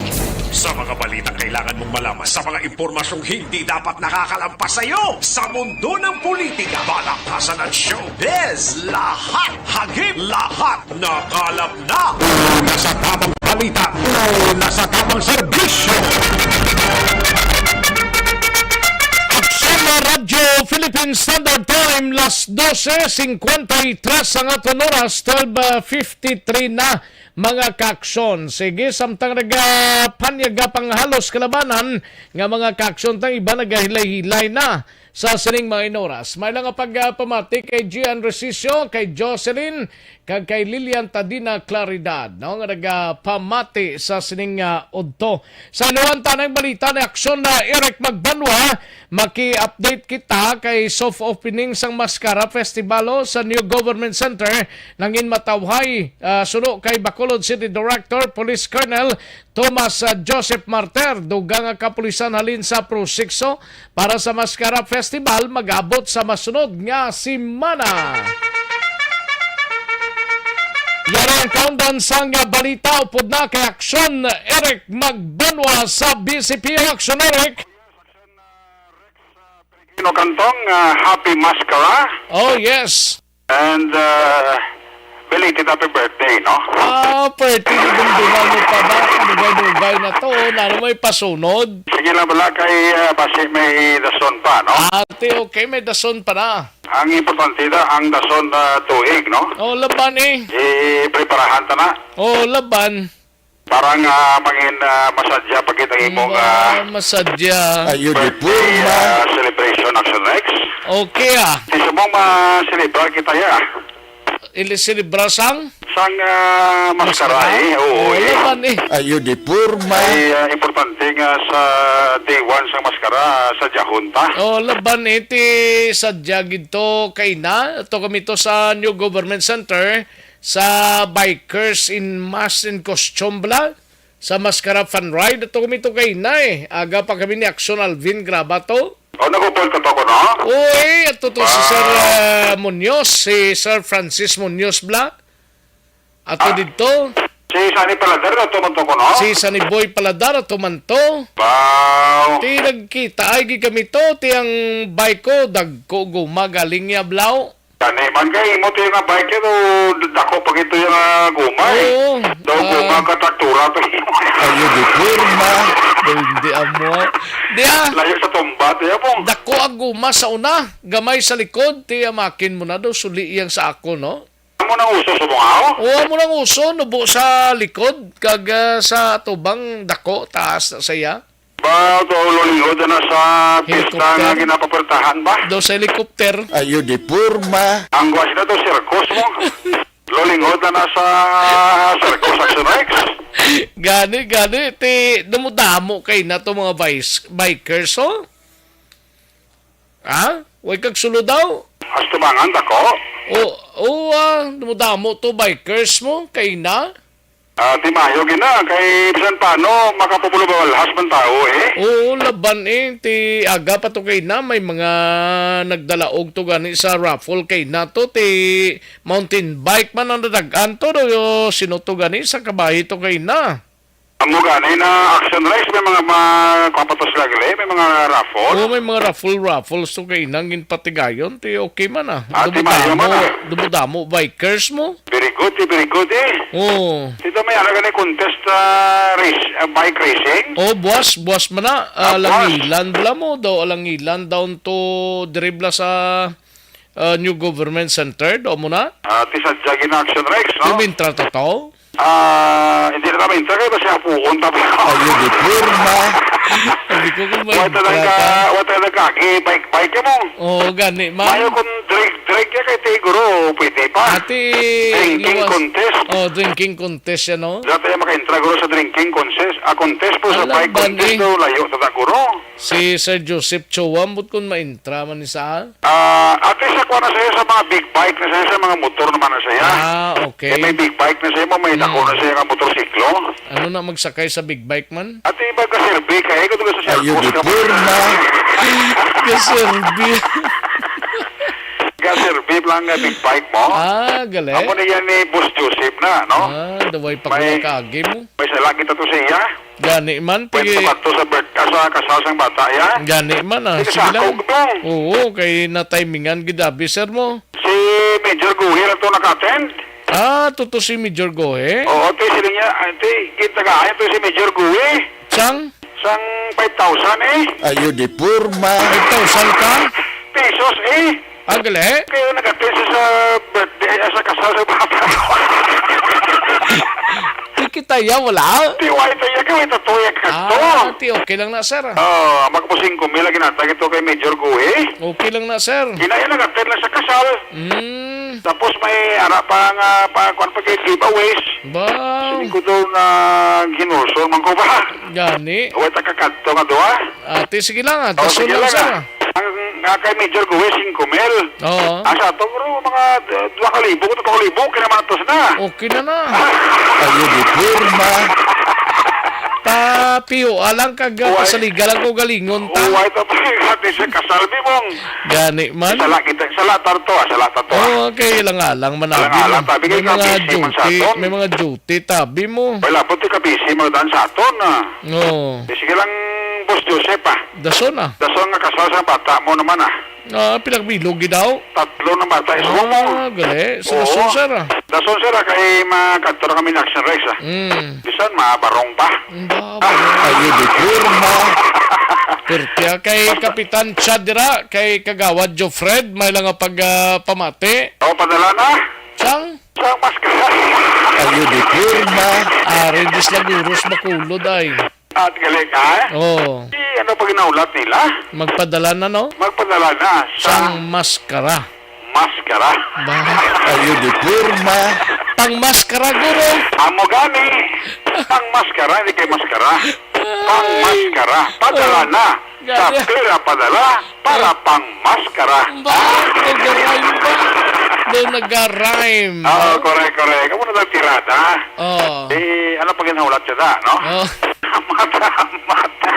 Sa mga balitang kailangan mong malaman, sa mga impormasyong hindi dapat nakakalampas sa iyo, sa mundo ng politika, balaktasan at showbiz, lahat hagip, lahat nakalap na. Una sa tamang balita, una sa tamang serbisyo. Aksyon na Radyo Philippine Standard Time, las dose cincuenta y tres ang aton oras, twelve fifty-three na, mga kaaksyon. Sige, samtang nagapanyaga pang halos kalabanan nga mga kaaksyon, tang iba nagahilay-hilay na sa sining mga inoras. May lang nga pagpamati kay Gian Resicio, kay Jocelyn, kag kay Lilian Tadina Claridad, no, nga nagapamati sa sining, ah, udto. Sa inuwan tanang balita ni Aksyon na Eric Magbanwa, maki-update kita kay soft opening sang Mascara Festival, oh, sa New Government Center. Nangin matawhay, ah, suno kay Bacolod City Director, Police Colonel Thomas, ah, Joseph Marter, dugang nga kapulisan halin sa proseso para sa Mascara Festival mag-abot sa masunod nga semana. Yari ang kaundan sang balita upod na kay Aksyon Eric Magbanwa sa B C P. Aksyon Eric. Kino Kantong, ah, happy Mascara. Oh, yes. And, ah, belated happy birthday, no? Ah, pwerte, dugay-dugay mo pa ba? Dugay-dugay na to, oh. Nano may pasunod? Sige lang bala kay, ah, basi may dason pa, no? Ah, ti, okay, may dason pa na. Ang importante na, ang dason na tuig, no? Oh, laban eh. Ipreparahan ta na. Oh, laban. Para nga mangin, ah, masadya pa kita ang imong, ah, masadya. Ayo, birthday, di forma, ah, celebration, Action Rex. Okay, ah. Di subong ma-celebrar kita, ya. Ili celebra sang? Sang, ah, Mascara, Mascara? Eh. Oo, eh. Laban, eh. Ayo, di forma. Ay, ah, importante nga sa day one sang Mascara, sa Jahunta. Oh, laban, eh, ti sadya gid to kay na. Ato kami to sa New Government Center. Sa bikers in mask and costume bala, sa Mascara Fun Ride, ato kami to kay na eh. Aga pa kami ni Action Alvin Grabato. Oh, nagupol ka to ko, no? Uy, ato to si Sir, ah, Munoz, si Sir Francis Munoz bala. Ato dito. Si Sunny Paladar, ato man to ko, no? Si Sunny Boy Paladar, ato man to. Wow. Ti nagkita, ay, gi kami to, ti ang bike ko, dagko guma, galing niya, blaw. Tani man kay imo to yung bike to, dako pa gito yung, ah, guma eh. Oo. Daw guma ka traktura to. Ayo, di forma. Daw hindi amo. Di ah. Layo sa tumba, tiya mo. Dako ang guma sa una, gamay sa likod, ti amakin mo na daw, suli iyang sa ako, no? Amo nang uso sa mga, oh? Oo, amo nang uso, nubo sa likod, kag, ah, sa tubang dako, taas na saya. Ba, to, lulingod na sa pista nga ginapaportahan ba? Daw sa helicopter. Ayo, di forma. Ang kuha sila to, circus mo. Lulingod na na sa circus, Action Rex. Gani, gani. Ti, dumudamo kay na to mga bikes, bikers, oh. Ha? Way kag sulo daw? As tubangan ta ko? O, o, ah, dumudamo to bikers mo kay na? Ah, ti mayo gina, kay bisan paano, makapupulubawalhas man tao, eh. Oo, laban, eh. Ti aga pa to kay na, may mga nagdalaog to gani sa raffle kay na to, ti mountain bike man ang nadagan to, do, sino to gani, sa kabahi to kay na. Amo gani na Action Rex, may mga ma-, kwapatos lagi, may mga raffle. Oo, may mga raffle, raffles to kay nang ginpatigayon, ti okay man, ah. Ah, ti mayo man, ah. Dumudamo, dumudamo bikers mo. Very good, eh, very good, eh. Oo. Dito may ano gani contest, ah, race, ah, bike racing? Oh, buwas, buwas man na. Ah, ah, buwas. Alangilan bala mo daw, alangilan down to diri bala sa, ah, New Government Center, daw mo na? Ah, ti sadya gina Action Rex, no? Kumintra ta to? Ah, hindi na namin. Tagay ba siya puon? Tapos ayo, di forma. Sabi ko kung may wata lang ka, bata. Wata lang ka, eh, bike-bike mo. Oo, gani, man. Mayo kung drag, Break kay ti guro, pwede pa. Ati, Drinking luwas. contest. Oh, drinking contest yan, no? Dati ay makaintra, guro, sa drinking contest. Ah, contest po sa Alam bike ba contest ni? daw, layo sa ta, guro. Si Sir Joseph Chua, ambot kung maintra man ni sa? Ah, ati sa kuha na siya sa mga big bike na siya, sa mga motor naman na siya. Ah, okay. Eh, may big bike na siya, may dako Hmm. na siya nga motorsiklo. Ano na magsakay sa big bike man? Ati ba ka serve kay ko sa Ayo, Sir di Boss ka porma. Ka serve. Ka serve lang nga big bike mo. Ah, gali. Amo na yan ni Boss Joseph na, no? Ah, daway pa May- ko kagi mo. May sala kita to sa iya. Gani man, Pwede pigi. ba to sa birth-, ah, sa kasal sang bata, ya? Gani man, ah. Sige, Sige lang. sakog dong. Oo, kay natimingan gid abi, sir mo. Si Major Guhi lang to naka-attend. Ah, tuto si Major Guhi? Oo, ti, sila niya, ah, ti, kita ka, ayan to si Major Guhi. Sang? Sang five thousand, eh. Ayo di porma. Five thousand ka? Pesos, eh. Ah, gali? Kaya nag-attend siya sa birthday, ah, sa kasal sa bata. Di kita ya, wala? Di, wala ito ya, kaya ito to ya, Ah, kato. ti, okay lang na, sir. Oh, magpo singko mil lagi na, tag ito kay Major Guhi. Okay lang na, sir. Kinaya nag-attend lang sa kasal. Mm. Tapos may ara pa nga, pa, kuwan pa kay giveaways. Ba? Siling ko daw na ginulsol man ko ba? Gani. Wala ta kakadto nga duha. Ate, sige lang, ah. Oh, Dason sige lang, lang, sir, ah. ah. Ang, nga kay Major Guhi, singko mil. Oo. Asa to, bro, mga d-, dua ka libo, tatlo ka libo, kinamatos na. Okay na na. Ayo di porma. Papiyo, alang kag, ah, Why? Pasaligan lang ko galingon ta. Why to, pati sa kasalbi mong. Gani man. Sala kita, sala tarto, ah, sala tarto, ah. Oh, okay, lang-alang man Lang-alang, abi. tabi May kay mga kabisi man sa duty, aton. may mga duty, tabi mo. Wala po, ti kabisi mo dan sa aton, ah. Oo. Eh, sige lang, Boss Joseph, ah. Dason, ah. Dason nga kasal sa bata mo naman, ah. Ah, pinagbilog gid daw. Tatlo na bata, is Ah, mo. gali. Sa Oo. Dason, sir, ah. Dason, sir, ah, kay makadto na kami na Action Rex, ah. Mm. Bisan, mabarong pa. Ang baba. Ayo di porma. Perti, ah, kay Kapitan Chad dira, kay Kagawad Jofred, may lang nga pag, ah, pamati. Oh, padala na. Sang? Sa maskara. Ayo di porma. Ari, di sila guros makulod ay. At galing, ha? Oo. Di, ano pag naulat nila? Magpadala na, no? Magpadala na sa Sang maskara. maskara. Ba? Ayo di porma. Pang maskara, guro. Amo gani. Pang maskara, hindi kay maskara. Pang maskara. Padala Oh. na. Sa Gani. pera padala para Ay. pang maskara. Ba? Nag-rhyme ba? Daw nag-rhyme. Oo, correct, correct. Kamu na lang tirada. Oh. Eh, ano pa ginhulat siya, no? Oh. Mata, mata.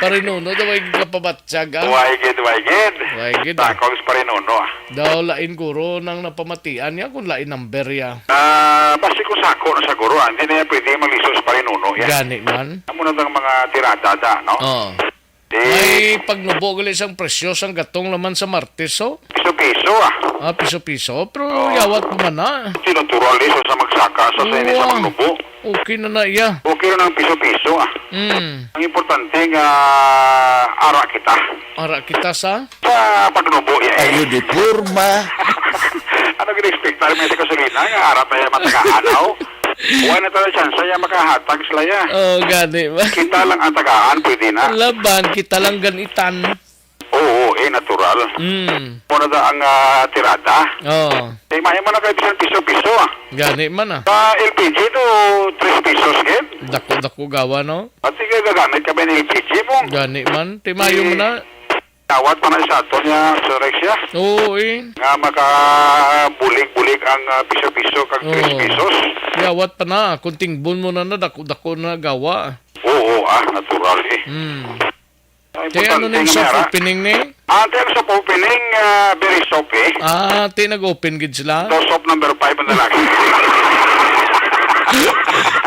Parinuno daw ay kapabatyag, ah. Why gid, why gid? Why gid, ah? Takog sa parinuno, ah. Daw lain guro nang napamatian niya kung lain number ya. Ah, basi kung sako na sa guro, ah. Hindi na yan pwede maliso sa parinuno, yan. Gani man. Amo na tang mga tirada, da, no? Oo. Eh, May pagnubo gali sang presyo sang gatong naman sa Martes, oh. Piso-piso, ah. Ah, piso-piso. Pero Oo. yawat pa man na. Natural, eh, sa, sa magsaka, sa, sa ini sa Oo. magnubo. Okay na na iya. Okay na ang piso-piso, ah. Mm. Ang importante nga ara kita. Ara kita sa? Sa pagnubo, eh. Ayo di porma. Ano gina-expectar mo sa gasolina? Nga ara tayo matagaan, aw? Wala na tayo chance, ya makahatag sila, ya. Oh, gani ba? Kita lang ang tagaan, pwede na. Laban, kita lang ganitan. Oo, eh, natural. Mm. Muna na ang, ah, tirada. Oh. Eh, mahimo na kayo bisan piso-piso, ah. Gani man, ah. Sa L P G to, tres pesos, gid. Dako-dako gawa, no? At sige, gagamit ka ba ng L P G mo? Gani man. Timayo mo Eh, na. Tawad pa na sa ato niya, Sir Rex, ya. Oo, eh. Nga makabulig-bulig ang, ah, piso-piso kag tres Oo. pesos. Yawat pa na. Kung tingbon mo na na, dako-dako na gawa. Oo, ah, natural, eh. Hmm. Ang Kaya ano importante ning nga soft may ara. opening ni? Ah, ang soft opening, ah, very soft, eh. Ah, ti nag-open gid sila? Daw soft number five ang lalaki.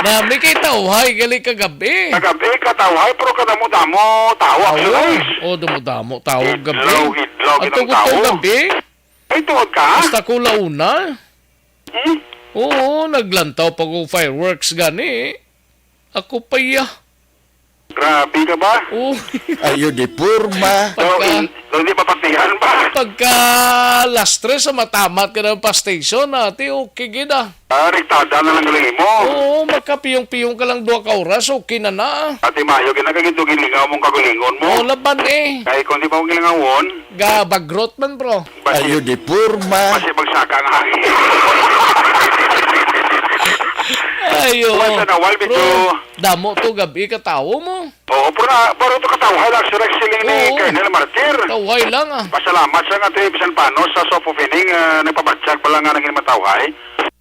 Nami kay tawhay gali kagabi. Kagabi, katawhay, pero kadamo-damo tao, Tao. actually. Oh, damo-damo tao Idlaw, gabi. idlaw, Ato gid ang ko to tao. gabi? Ay, tuod ka? Basta ko launa. Hmm? Oo, naglantaw pa ko fireworks gani. Ako pa iya. Grabe ka ba? Oh. Ayo di porma. Daw, Pagka in-, daw hindi mapatihan ba? Pagka alas tres sa matamat ka na pa station, ati, okay gid, ah. Ah, rektada na lang galing mo. Oo, makapiyong-piyong ka lang duha ka oras, okay na na, ah. Ati, mayo, ginagaginto gilingaw mong kagulingon mo. Oh, laban, eh. Kay kung di pa mo gilingawon, gabagrot man, bro. Basi, ayo di porma. Basi magsaka ang hangin. Ayo. Once in a while, medyo, bro, damo to gabi ka tawo mo. Oo, pero na, pero to katawhay lang, sir, siling ni, oo, Colonel Martir. Tawhay lang, ah. Pasalamat sa nga, ti, bisan paano, sa soft opening, ah, nagpabatyag pa lang nga naging matawhay.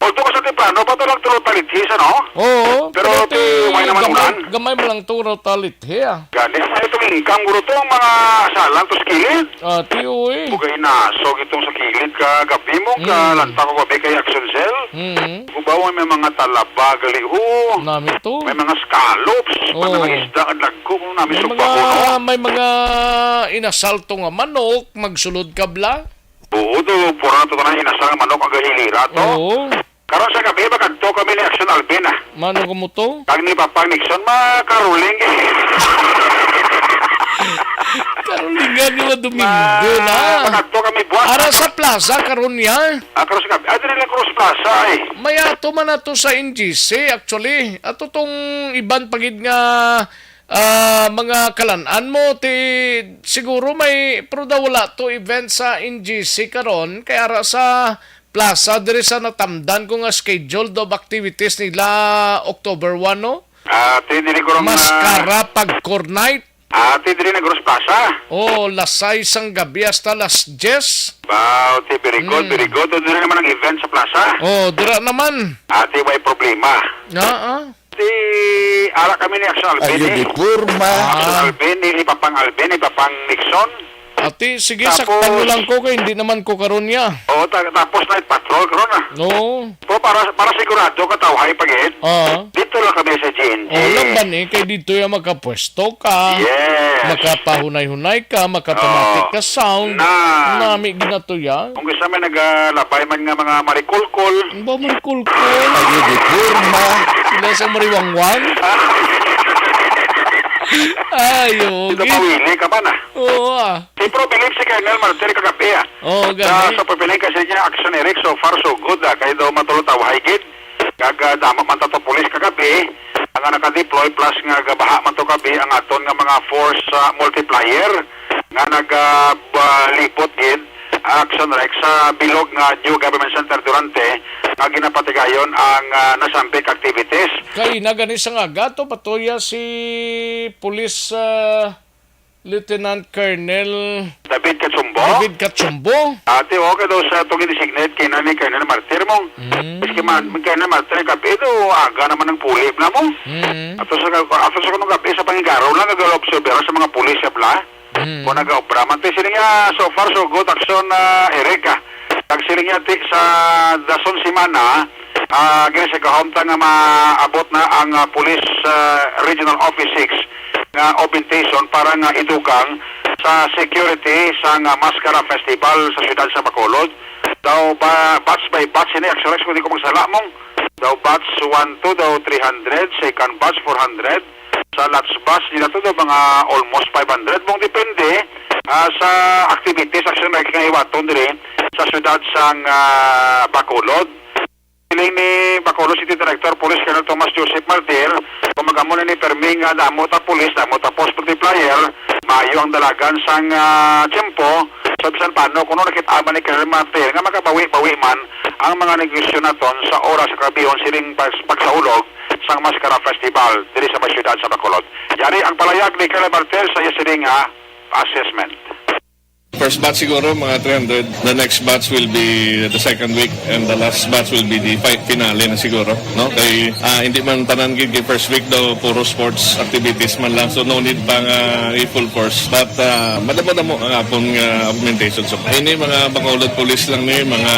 Although, kasi temprano pa to lang to locality, sa, no? Oo, pero pero ti, ti, why naman gamay, ulan? Gamay mo lang to locality, ah. Gani, ay, itong income, guro, to, ang mga salang to sa kilid. Ah, ti, uy. Bugay nasog itong sa kilid ka gabi mo, ka, mm, lanta ko gabi kay Action Cell. Mm. Kubaw, may mga talaba, gali, oh. Nami to. May mga scallops, oo, mga isda, ang dagko, nami. May sugba mga, ko, no? May mga inasalto nga manok, magsulod ka bla? Oo, to, pura na to na inasal nga manok ang gahilira to. Oo. Karon sa gabi, magkadto kami ni Action Alvin, ah. Mano ko mo to? Kag ni Papang Nixon, makaruling. Karulingan ni Domingo na. Ma-, magkadto kami buwas. Ara sa plaza, karon niya? Ah, karon sa gabi. Ah, diri lang karon sa plaza, eh. May ato man ato sa N G C, actually. Ato tong iban pagid nga, ah, mga kalan-an mo, ti, siguro may, pero daw wala to event sa N G C karon, kay ara sa plaza diri sa natamdan ko nga schedule of activities nila October one, no? Ah, ti, diri ko lang, ah, maskara pag-core night. Ah, ti, diri na Gross Plaza. Oh, las sais sang gabi hasta las diyes. Wow, ti, very good, mm, very good. O, diri naman ang event sa plaza. Oh, dira naman. Ah, ti, way problema. Ah, ah. Ti, ara kami ni Action Alvin, ayo eh, di porma. Action, ah, Alvin, ni, ni Papang Alvin, ni Papang Nixon. Ati, sige, tapos, sakpan mo lang ko kay hindi naman ko karon niya. Oo, ta-, tapos night patrol karon, ah. Oo. Pero para, para sigurado ka tawhay pa gid. Ah. Dito lang kami sa G N G. Oh, laban eh, kay dito yung makapwesto ka. Yes. Makapahunay-hunay ka, makatomatic, oh, ka sound. Na. Nami ginatuya. Kung gusto may nagalabay man nga mga marikulkol. Ang ba marikulkol? Ayo di porma. Sila sa mariwangwang? Ayo, ito gid. Mawili ka pa na. Oo, ah. Si Pro Believe si Colonel Martel kagabi, ah. Oo, sa, gani. Sa pagpiling kasi niya, action, Eric, so far so good, ah. Kaya daw matulog tawhay gid. Kag, ah, damo man tato pulis kagabi, ang nga naka-deploy, plus nga gabaha man to gabi ang aton nga mga force, ah, multiplier nga naga, ah, libot gid, ah, action, Rex, sa bilog nga New Government Center Durante nga ginapatigayon ang, ah, nasampik activities. Kay na gani sa nga gato, patuya si Police, ah, Lieutenant Colonel David Cachumbo? David Cachumbo? Ate, okay daw sa itong i-designate kay na ni Colonel Martir mo. Mm. Maski man, Colonel Martir, kape do, aga naman ang pulib na mo. Mm. Ato sa, ato sa kanong kape sa Pangigarao lang, nag-observe sa mga pulis sa bla. Mm. Kung nag-obra man, te, sila nga, so far, so good, action, ah, Eric, ah. Kag sila nga, te, sa dason semana, ah, gani sa kahumtang nga maabot na ang, ah, Police, ah, Regional Office six nga augmentation para nga idugang sa security sa nga Mascara Festival sa siyudad sa Bacolod. Daw ba, batch by batch ini, actually, kung di ko magsala mong, daw batch one to daw three hundred, second batch four hundred, sa last batch nila to daw mga almost five hundred. Mong depende, ah, sa activities, actually, nga hiwaton diri sa siyudad sang, ah, Bacolod. Siling ni Bacolod City Director Police Colonel Thomas Joseph Martir, kung mag-amo na ni permi nga damo ta pulis, damo ta force multiplier, maayo ang dalagan sang, ah, tiyempo. So, bisan paano, kuno nakita man ni Colonel Martir nga makabawi-bawi man ang mga negosyo naton sa oras sa kabihon siling pag-, pagsaulog sang Mascara Festival diri sa may siyudad sa Bacolod. Yari ang palayag ni Colonel Martir sa iya siling nga assessment. First batch siguro, mga three hundred. The next batch will be the second week, and the last batch will be the fi-, finale na siguro, no? Kay, ah, hindi man tanan gid kay first week daw puro sports activities man lang, so no need pa nga i-full force. But, ah, madamo-damo ang akon nga augmentation. So, ini mga Bacolod Police lang ni, mga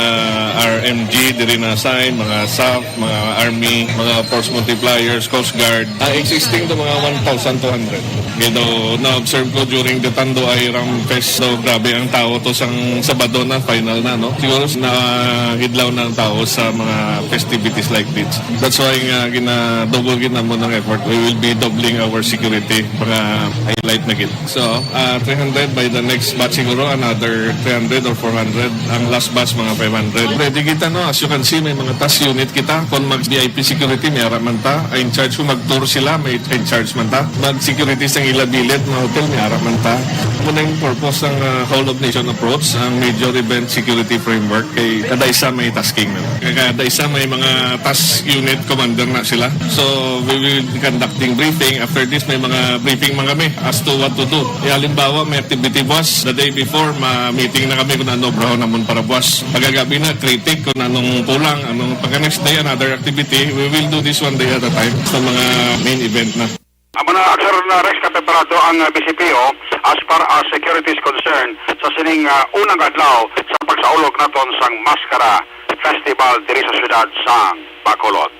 R M G diri na assign, mga saf, mga army, mga force multipliers, Coast Guard. Ah, existing to mga one thousand two hundred. Kaya daw, na-observe ko during the Tanduay Ram Fest, daw grabe Di ang tao to sang Sabado na, final na, no? Siguro nahidlaw na ang tao sa mga festivities like this. That's why nga gina-double gid namon ang effort. We will be doubling our security. Mga highlight na gid. So, ah, three hundred by the next batch siguro, another three hundred or four hundred. Ang last batch, mga five hundred. Ready kita, no? As you can see, may mga task unit kita. Kung mag-V I P security, may ara man ta. Ay, in charge kung mag-tour sila, may in charge man ta. Mag-security sa ila bilid, mga hotel, may ara man ta. Muna yung purpose ng, ah, whole of nation approach, ang major event security framework, kay kada isa may tasking na. Kay kada isa may mga task unit commander na sila. So, we will be conducting briefing. After this, may mga briefing man kami as to what to do. Eh, halimbawa, may activity buwas, the day before, ma-meeting na kami kung ano obrahon namon para buwas. Pagkagabi na, critic kung anong kulang, anong pagka next day, another activity. We will do this one day at a time sa mga main event na. Amo na, Sir Rex, kapreparado ang, ah, B C P O as far as security is concerned sa sining, ah, unang adlaw sa pagsaulog naton sang Maskara Festival diri sa siyudad sang Bacolod.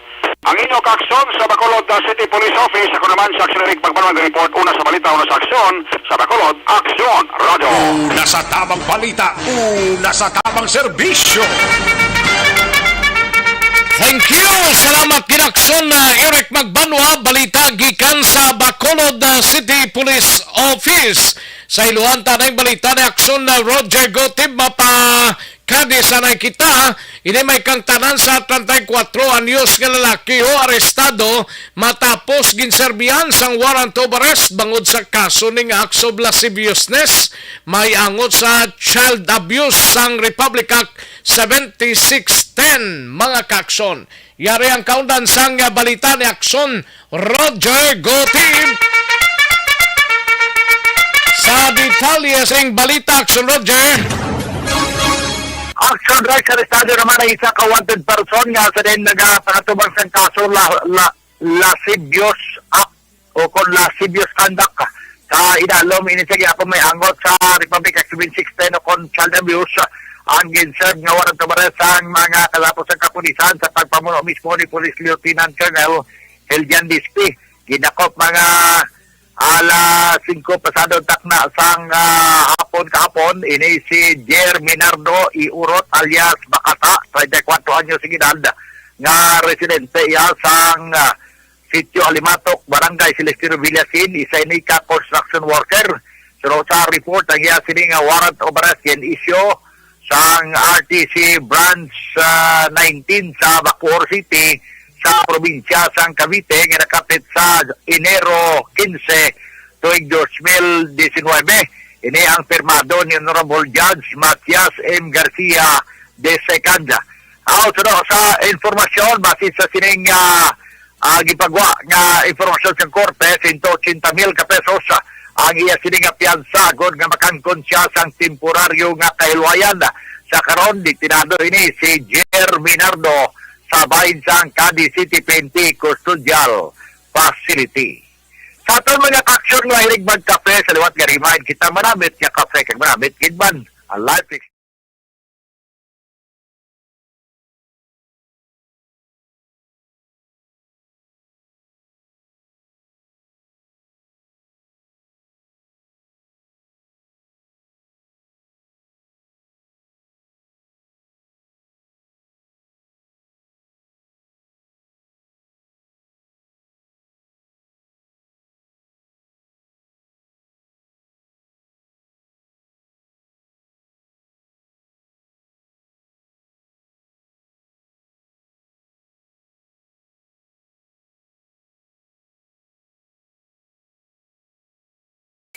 Ang inyo kaaksyon sa Bacolod, ah, City Police Office, ako naman si Aksyon Eric Pagbanwag report, una sa balita, una sa aksyon, sa Bacolod, Aksyon Radio. Una sa tamang balita, una sa tamang serbisyo. Thank you. Salamat gid, Aksyon, ah, Eric Magbanwa. Balita gikan sa Bacolod, ah, City Police Office. Sa iluhan ta na yung balita ni Aksyon na Roger Gotib, mapa Cadiz anay kita. Ini may kangtanan sa treinta y cuatro anyos nga lalaki o arestado matapos ginserbihan sang warrant of arrest bangod sa kaso ning acts of lasciviousness may angot sa child abuse sang Republic Act seventy-six ten, mga kaaksyon. Yari ang kaundan sang balita ni Aksyon Roger Gotib. Sa detalye sing balita, Aksyon Roger. Action Rights, arestado naman ang isa ka wanted person nga sa din nagapangatubang sang kaso la, la, lascivious act o kon lascivious conduct. Sa idalom ini sa gihapon may angot sa Republic Act seven six ten o kon child abuse ang ginserve nga warrant of arrest sang mga kalapo sa kapulisan sa pagpamuno mismo ni Police Lieutenant Colonel Heljan Dispe. Gidakop mga alas singko pasado takna sang, ah, hapon kahapon ini si Jer Minardo Iurot alias Bakata, treinta y cuatro anyos ang edad, nga residente iya sang, ah, Sitio Alimatok, Barangay Celestino Villasin, isa ini ka construction worker. Suno sa report, ang iya sini nga warrant of arrest gin-issue sang R T C Branch, ah, nineteen sa Bacoor City, sa probinsya sang Cavite, nga nakapit sa Enero quince, tuig dos mil diecinuebe. Ini ang pirmado ni Honorable Judge Matias M. Garcia the second. Aw, suno sa informasyon, base sa sining, ah, ah, gipagwa nga informasyon sa korte, sento ochenta mil ka pesos, ah, ang iya sini nga piyansa, agod nga makangkon siya sang temporaryo nga kahilwayan. Sa karon, detenado ini si Jer Minardo sa bahin sang Cadiz City P N P Custodial Facility. Sa aton mga kaaksyon nga hilig magkape, sa liwat nga remind kita, manamit nga kape kag manamit gid man ang life.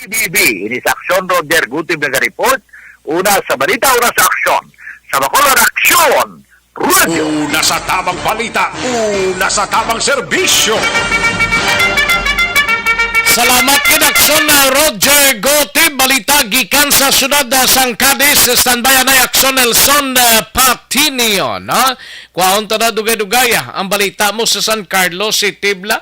B B, ini sa Aksyon, Roger Gutib naga-report. Una sa balita, una sa aksyon. Sa Bacolod Aksyon, Radyo. Una sa tamang balita, una sa tamang serbisyo. Salamat kay Aksyon, ah, Roger Gutib. Balita gikan sa syudad, ah, sang Cadiz. Standby anay Aksyon, Nelson, ah, Patinion, ha? Kwaon ta na dugay-dugay, ah, ang balita mo sa San Carlos, si Tibla.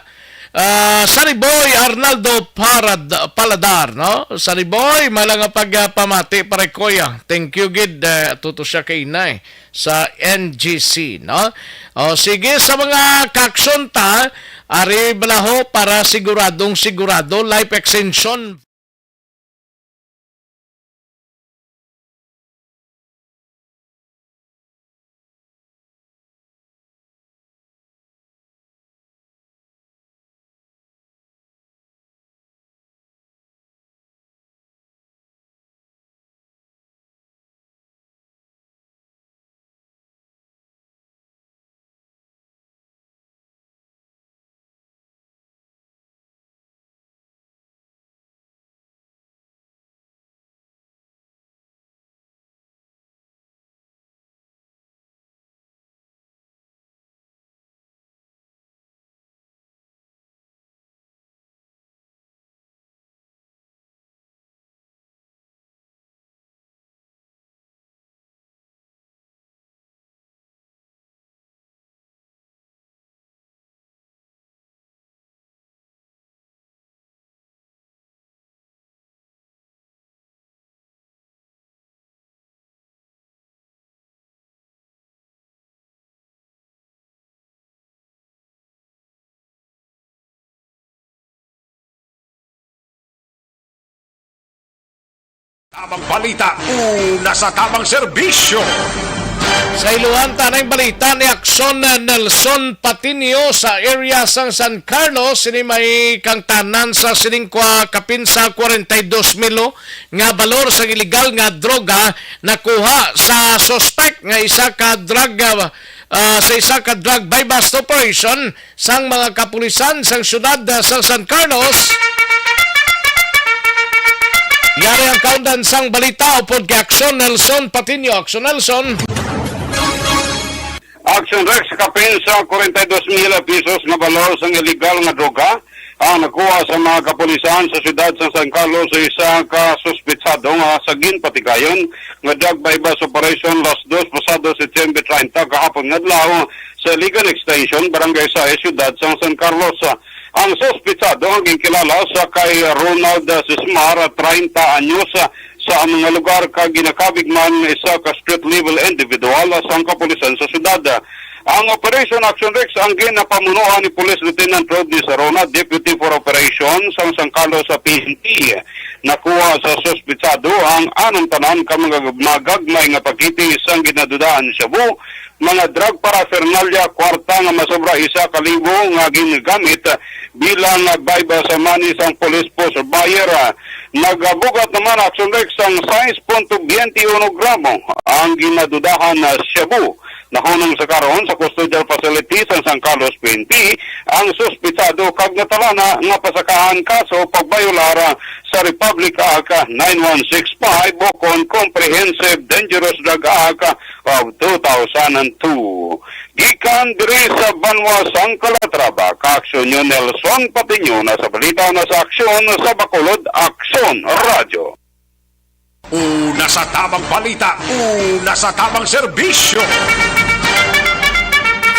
Ah, Sunny Boy Arnaldo Parad-, Paladar, no? Sunny Boy, may lang nga pagpamati, pare ko, ya. Thank you gid, eh, tuto siya kay inay sa N G C, no? O, sige, sa mga kaaksyon ta, ari balaho para siguradong sigurado, life extension. Tabang balita, una sa tabang serbisyo. Sa iluhan ta na yung balita ni Aksyon Nelson Patinio sa area sang San Carlos. Sini may kangtanan sa sining kwa kapin sa kwarenta y dos mil nga balor sang iligal nga droga nakuha sa suspect nga isa ka drug, ah, ah, sa isa ka drug buy-bust operation sang mga kapulisan sang siyudad, ah, sang San Carlos. Yari ang kaundan sang balita upod kay Aksyon Nelson Patinio. Aksyon Nelson. Action Rex, kapin sa kwarenta y dos mil pesos nga balor sang iligal nga droga ang nakuha sa mga kapulisan sa siyudad sa San Carlos sa isa ka suspitsado nga sa ginpatigayon nga drug buy-bust operation las dos pasado September treinta kahapon nga adlaw sa Ligan Extension, Barangay Sais, siyudad sa San Carlos. Ang suspitsado ang ginkilala sa kay Ronald Sismar, treinta anyos, sa mga lugar kag ginakabig man nga isa ka street level individual sang kapulisan sa syudad. Ang Operation Action Rex ang ginapamunuan ni Police Lieutenant Rodney Sarona, Deputy for Operations sang San Carlos sa P N P. Nakuha sa suspitsado ang anang tanan ka mga magagmay nga pakete sang ginadudaan shabu, mga drug paraphernalia, kwarta nga masobra isa ka libo nga ginagamit bilang buy-bust money sang police post buyer. Nagabugat naman Action Rex sang sais punto biyente uno gramo ang ginadudahan na shabu. Nahunong sa karon sa custodial facility sa San Carlos P N P ang suspitsado kag natalana nga pasakahan kaso pagbayolar sa Republic Act nine one six five o kon Comprehensive Dangerous Drug Act of two thousand and two. Gikan diri sa banwa sang Calatrava, ka-aksyon nyo Nelson Patiño na sa balita na sa aksyon sa Bacolod, Aksyon Radyo. Una sa tabang balita, una sa tabang serbisyo.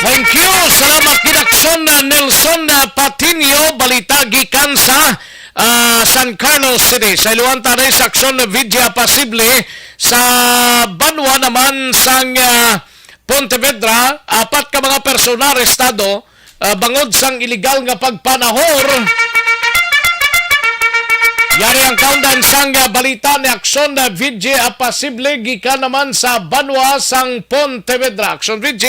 Thank you. Salamat gid, Aksyon, uh, Nelson, uh, Patiño. Balita gikan sa, uh, San Carlos City. Sa iluhan ta na sa aksyon na video posible sa banwa naman sang, uh, Pontevedra, apat ka mga persona arestado, ah, bangod sang iligal nga pagpanahor. Yari ang kaundan sang, ah, balita ni Aksyon na V J Apasible gikan naman sa banwa sang Pontevedra. Aksyon V J.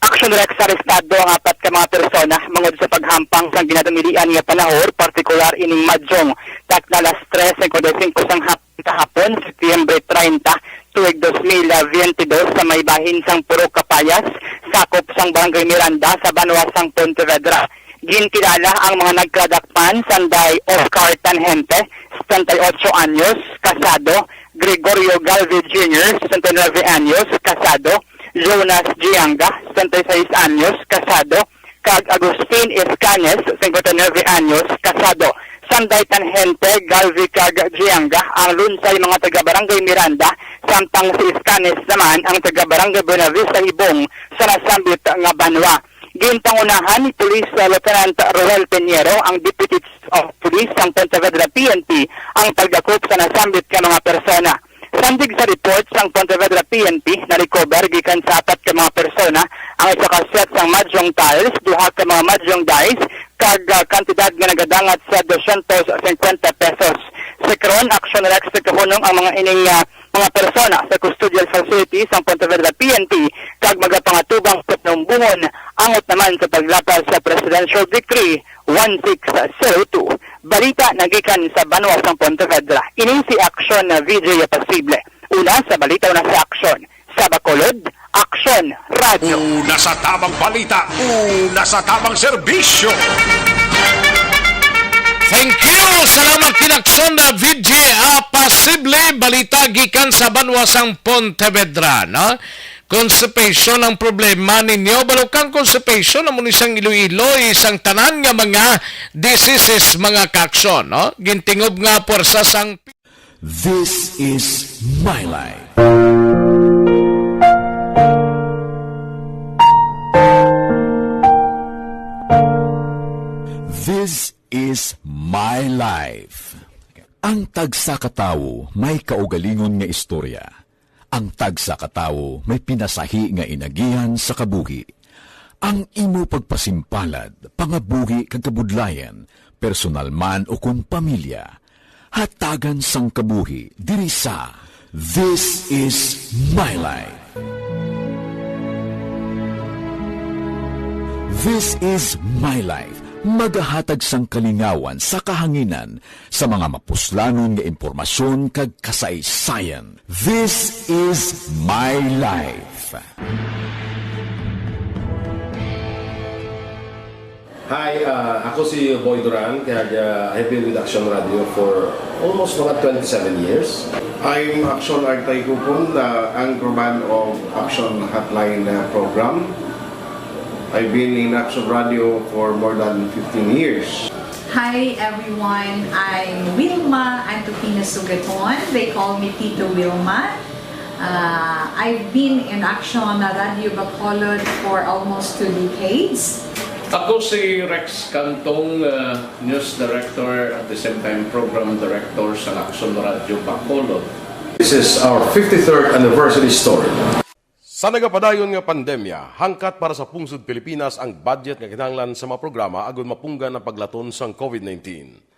Action Rex, arestado ang apat ka mga persona bangod sa paghampang sang ginadumilian nga panahor, partikular ining madyong takna alas tres cincuenta y cinco sang hap-, kahapon, September treinta, tuig dos mil veintidós, sa may bahin sang Purok Kapayas, sakop sang Barangay Miranda, sa banwa sang Pontevedra. Ginkilala ang mga nagkadakpan sanday Oscar Tanhente, sesenta y ocho anyos, kasado, Gregorio Galvez Junior, sesenta y nueve anyos, kasado, Jonas Gianga, sesenta y seis anyos, kasado, kag Agustin Escanes, cincuenta y nueve anyos, kasado. Sanday Tanhente, Galvi kag Gianga ang lunsay mga taga Barangay Miranda, samtang si Escanes naman ang taga Barangay Buenavista Hibong sa nasambit nga banwa. Ginpangunahan ni Police Lieutenant Roel Peñero, ang Deputy Chief of Police sang Pontevedra P N P, ang pagdakop sa nasambit nga mga persona. Sandig sa report sang Pontevedra P N P, na-recover gikan sa apat ka mga persona ang isa ka set sang madyong tiles, duha ka mga madyong dice, kag, ah, kantidad nga nagadangat sa dosyentos cincuenta pesos. Sa karon, Action Rex, nagkahunong ang mga ining, ah, mga persona sa custodial facility sang Pontevedra P N P kag magapangatubang sa panumbongon angot naman sa paglapas sa Presidential Decree one six zero two. Balita nagikan sa banwa sang Pontevedra. Ini si Aksyon V J Apasible. Una sa balita, una sa aksyon. Sa Bacolod, Aksyon Radyo. Una sa tabang balita, una sa tabang serbisyo. Thank you. Salamat gid, Aksyon V J Apasible. Balita gikan sa banwa sang Pontevedra, no? Constipation ang problema ninyo? Balukang constipation amo ni sang Iloilo, isang tanan nga mga diseases, mga kaaksyon, no? Gintingob nga puwersa sang This is my life. This is my life. Ang tagsa ka tawo may kaugalingon nga istorya. Ang tagsa ka tawo may pinasahi nga inagihan sa kabuhi. Ang imo pagpasimpalad, pangabuhi kag kabudlayan, personal man o kon pamilya, Hatagan sang kabuhi diri sa This Is My Life. This Is My Life, magahatag sang kalingawan sa kahanginan sa mga mapuslanon nga impormasyon kag kasaysayan. This Is My Life. Hi, ah, ako si Boy Duran, kag, ah, I've been with Action Radio for almost mga twenty-seven years. I'm Action Artay Gupon, the anchorman of Action Hotline, uh, program. I've been in Action Radio for more than fifteen years. Hi everyone, I'm Wilma Antupina Sugaton. They call me Tito Wilma. Uh, I've been in Action Radio Bacolod for almost two decades. Ako si Rex Cantong, uh, news director, at the same time program director sa Action Radio Bacolod. This is our fifty-third anniversary story. Sa nagapadayon nga pandemya, hangkat para sa pungsod Pilipinas ang budget nga kinahanglan sa mga programa agud mapunggan ang paglaton sang covid nineteen.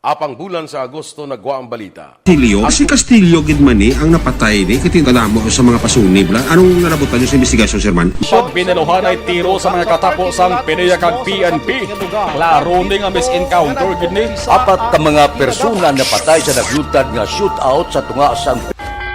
Apang bulan sa Agosto nagwa ang balita. Castillo, si Castillo gid man ni ang napatay ni, kay tindala mo sa mga pasunib la. Anong nalabutan niyo sa investigasyon, Sir Man? Sud, binaluhanay tiro sa mga katapo sang PDEA kag P N P. Klaro ni nga mis-encounter gid ni. Apat ka mga persona napatay sa naglutad nga shootout sa tunga sang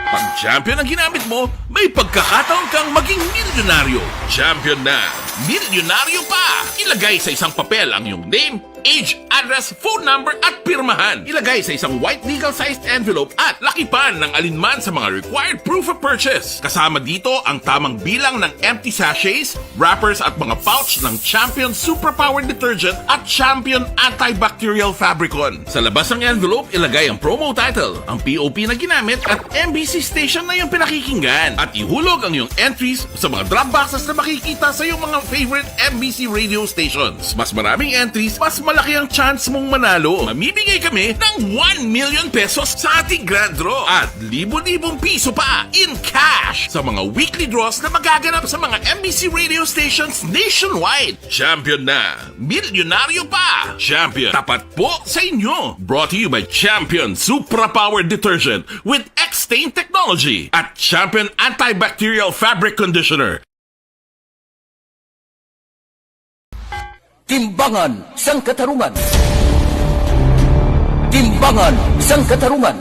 Pag champion ang ginamit mo, may pagkakataon kang maging milyonaryo. Champion na, milyonaryo pa! Ilagay sa isang papel ang iyong name, age, address, phone number, at pirmahan. Ilagay sa isang white legal-sized envelope at lakipan ng alinman sa mga required proof of purchase. Kasama dito ang tamang bilang ng empty sachets, wrappers, at mga pouch ng Champion Suprapower Detergent at Champion Antibacterial Fabricon. Sa labas ng envelope, ilagay ang promo title, ang P O P na ginamit, at M B C station na iyong pinakikinggan. At ihulog ang iyong entries sa mga drop boxes na makikita sa iyong mga favorite M B C radio stations. Mas maraming entries, mas malaki ang chance mong manalo. Mamimigay kami ng one million pesos sa ating grand draw at libo-libong piso pa in cash sa mga weekly draws na magaganap sa mga M B C radio stations nationwide. Champion na! Milyonaryo pa! Champion, tapat po sa inyo! Brought to you by Champion Supra Power Detergent with X-Stain Technology at Champion Antibacterial Fabric Conditioner. Timbangan sang Katarungan. Timbangan sang Katarungan.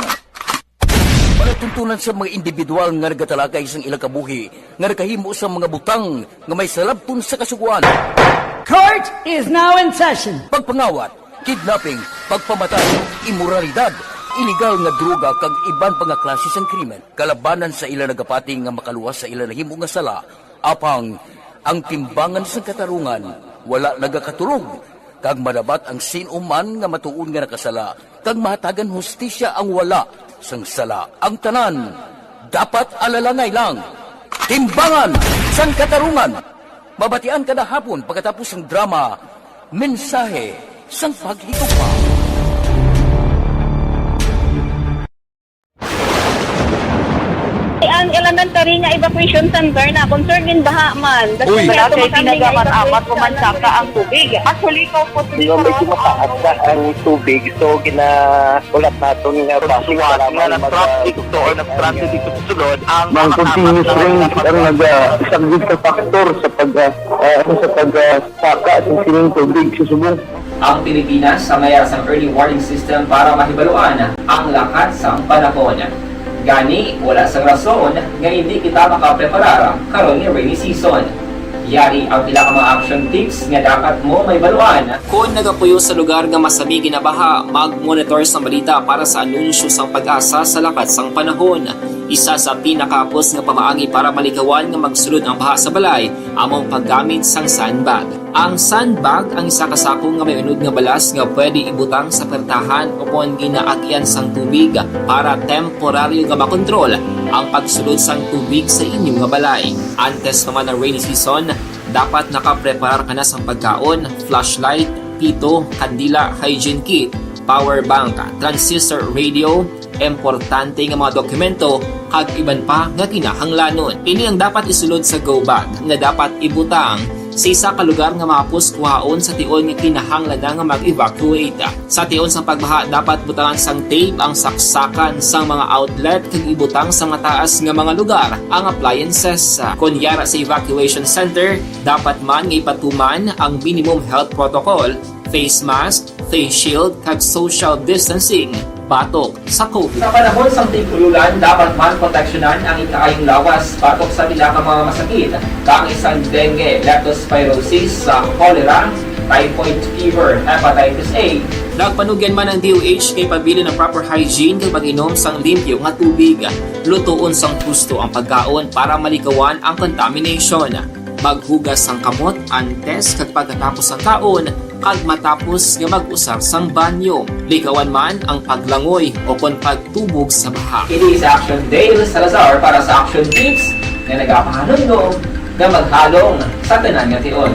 Palatuntunan sa mga individual nga nagatalakay sang ilang kabuhi nga nakahimo sa mga butang nga may salabton sa Kasugoan. Court is now in session. Pagpangawat, kidnapping, pagpamatay, imoralidad, iligal nga droga kag iban pa nga klase sang krimen kalabanan sa ila nagapati nga makaluwas sa ila nahimo nga sala, apang ang timbangan sang katarungan wala nagakatulog, kag madabat ang sin-o man nga matuod nga nakasala, kag mahatagan hustisya ang wala sang sala. Ang tanan dapat alalangay lang. Timbangan sang Katarungan. Mabatian kada hapon pagkatapos sang drama, Mensahe sang Paghigugma. Ang elementary nga evacuation center na concerned in baha man. Uy. Wala kay tinaga man, amat ko man saka ang tubig. Actually, ko po. Di ba, medyo mataas na ang tubig, so ginahulat naton nga basi nga nag-traffic to or nag-transit dito sa sulod ang mga continuous rain ang naga-, isa gid ka factor sa pag, ah, ah, ano, sa pag, ah, saka sa sining tubig sa subong. Ang Pilipinas sa mayara sang early warning system para mahibaluan ang lakat sang panahon. Gani, wala sang rason nga hindi kita makapreparar karon nga rainy season. Yari ang pila ka mga action tips nga dapat mo mahibaluan. Kon nagapuyo sa lugar nga masami ginabaha, mag-monitor sang balita para sa anunsyo sang PAGASA sa lakat sang panahon. Isa sa pinakahapos nga pamaagi para malikawan nga magsulod ang baha sa balay amo ang paggamit sang sandbag. Ang sandbag ang isa ka sako nga may unod nga balas nga pwede ibutang sa pertahan ukon ginaagyan sang tubig para temporaryo nga makontrol ang pagsulod sang tubig sa inyo nga balay. Antes pa man ang rainy season, dapat nakapreparar ka na sang pagkaon, flashlight, pito, kandila, hygiene kit, power bank, transistor radio, importante nga mga dokumento, kag iban pa nga kinahanglanon. Ini ang dapat isulod sa go bag nga dapat ibutang Sa isa ka lugar nga mahapos kuhaon sa tion nga kinahanglan na nga mag-evacuate. Sa tion sang pagbaha, dapat butangan sang tape ang saksakan sang mga outlet kag ibutang sa mataas nga mga lugar ang appliances. Kon yara sa evacuation center, dapat man nga ipatuman ang minimum health protocol, face mask, face shield, kag social distancing batok sa COVID. Sa panahon sang tig-ululan, dapat man proteksyonan ang ikaayong lawas batok sa pila ka mga masakit, kang isang dengue, leptospirosis, sa cholera, typhoid fever, hepatitis A. Nagpanugyan man ang D O H kay pabilin ang proper hygiene kag pag-inom sang limpyo nga tubig. Lutoon sang husto ang pagkaon para malikawan ang contamination. Maghugas sang kamot antes kag pagkatapos sang kaon, kag matapos nga mag-usar sang banyo. Likawan man ang paglangoy o kon pagtubog sa baha. Ini si Action Dale Salazar para sa Action Tips nga nagapahanumdom nga maghalong sa tanan nga tion.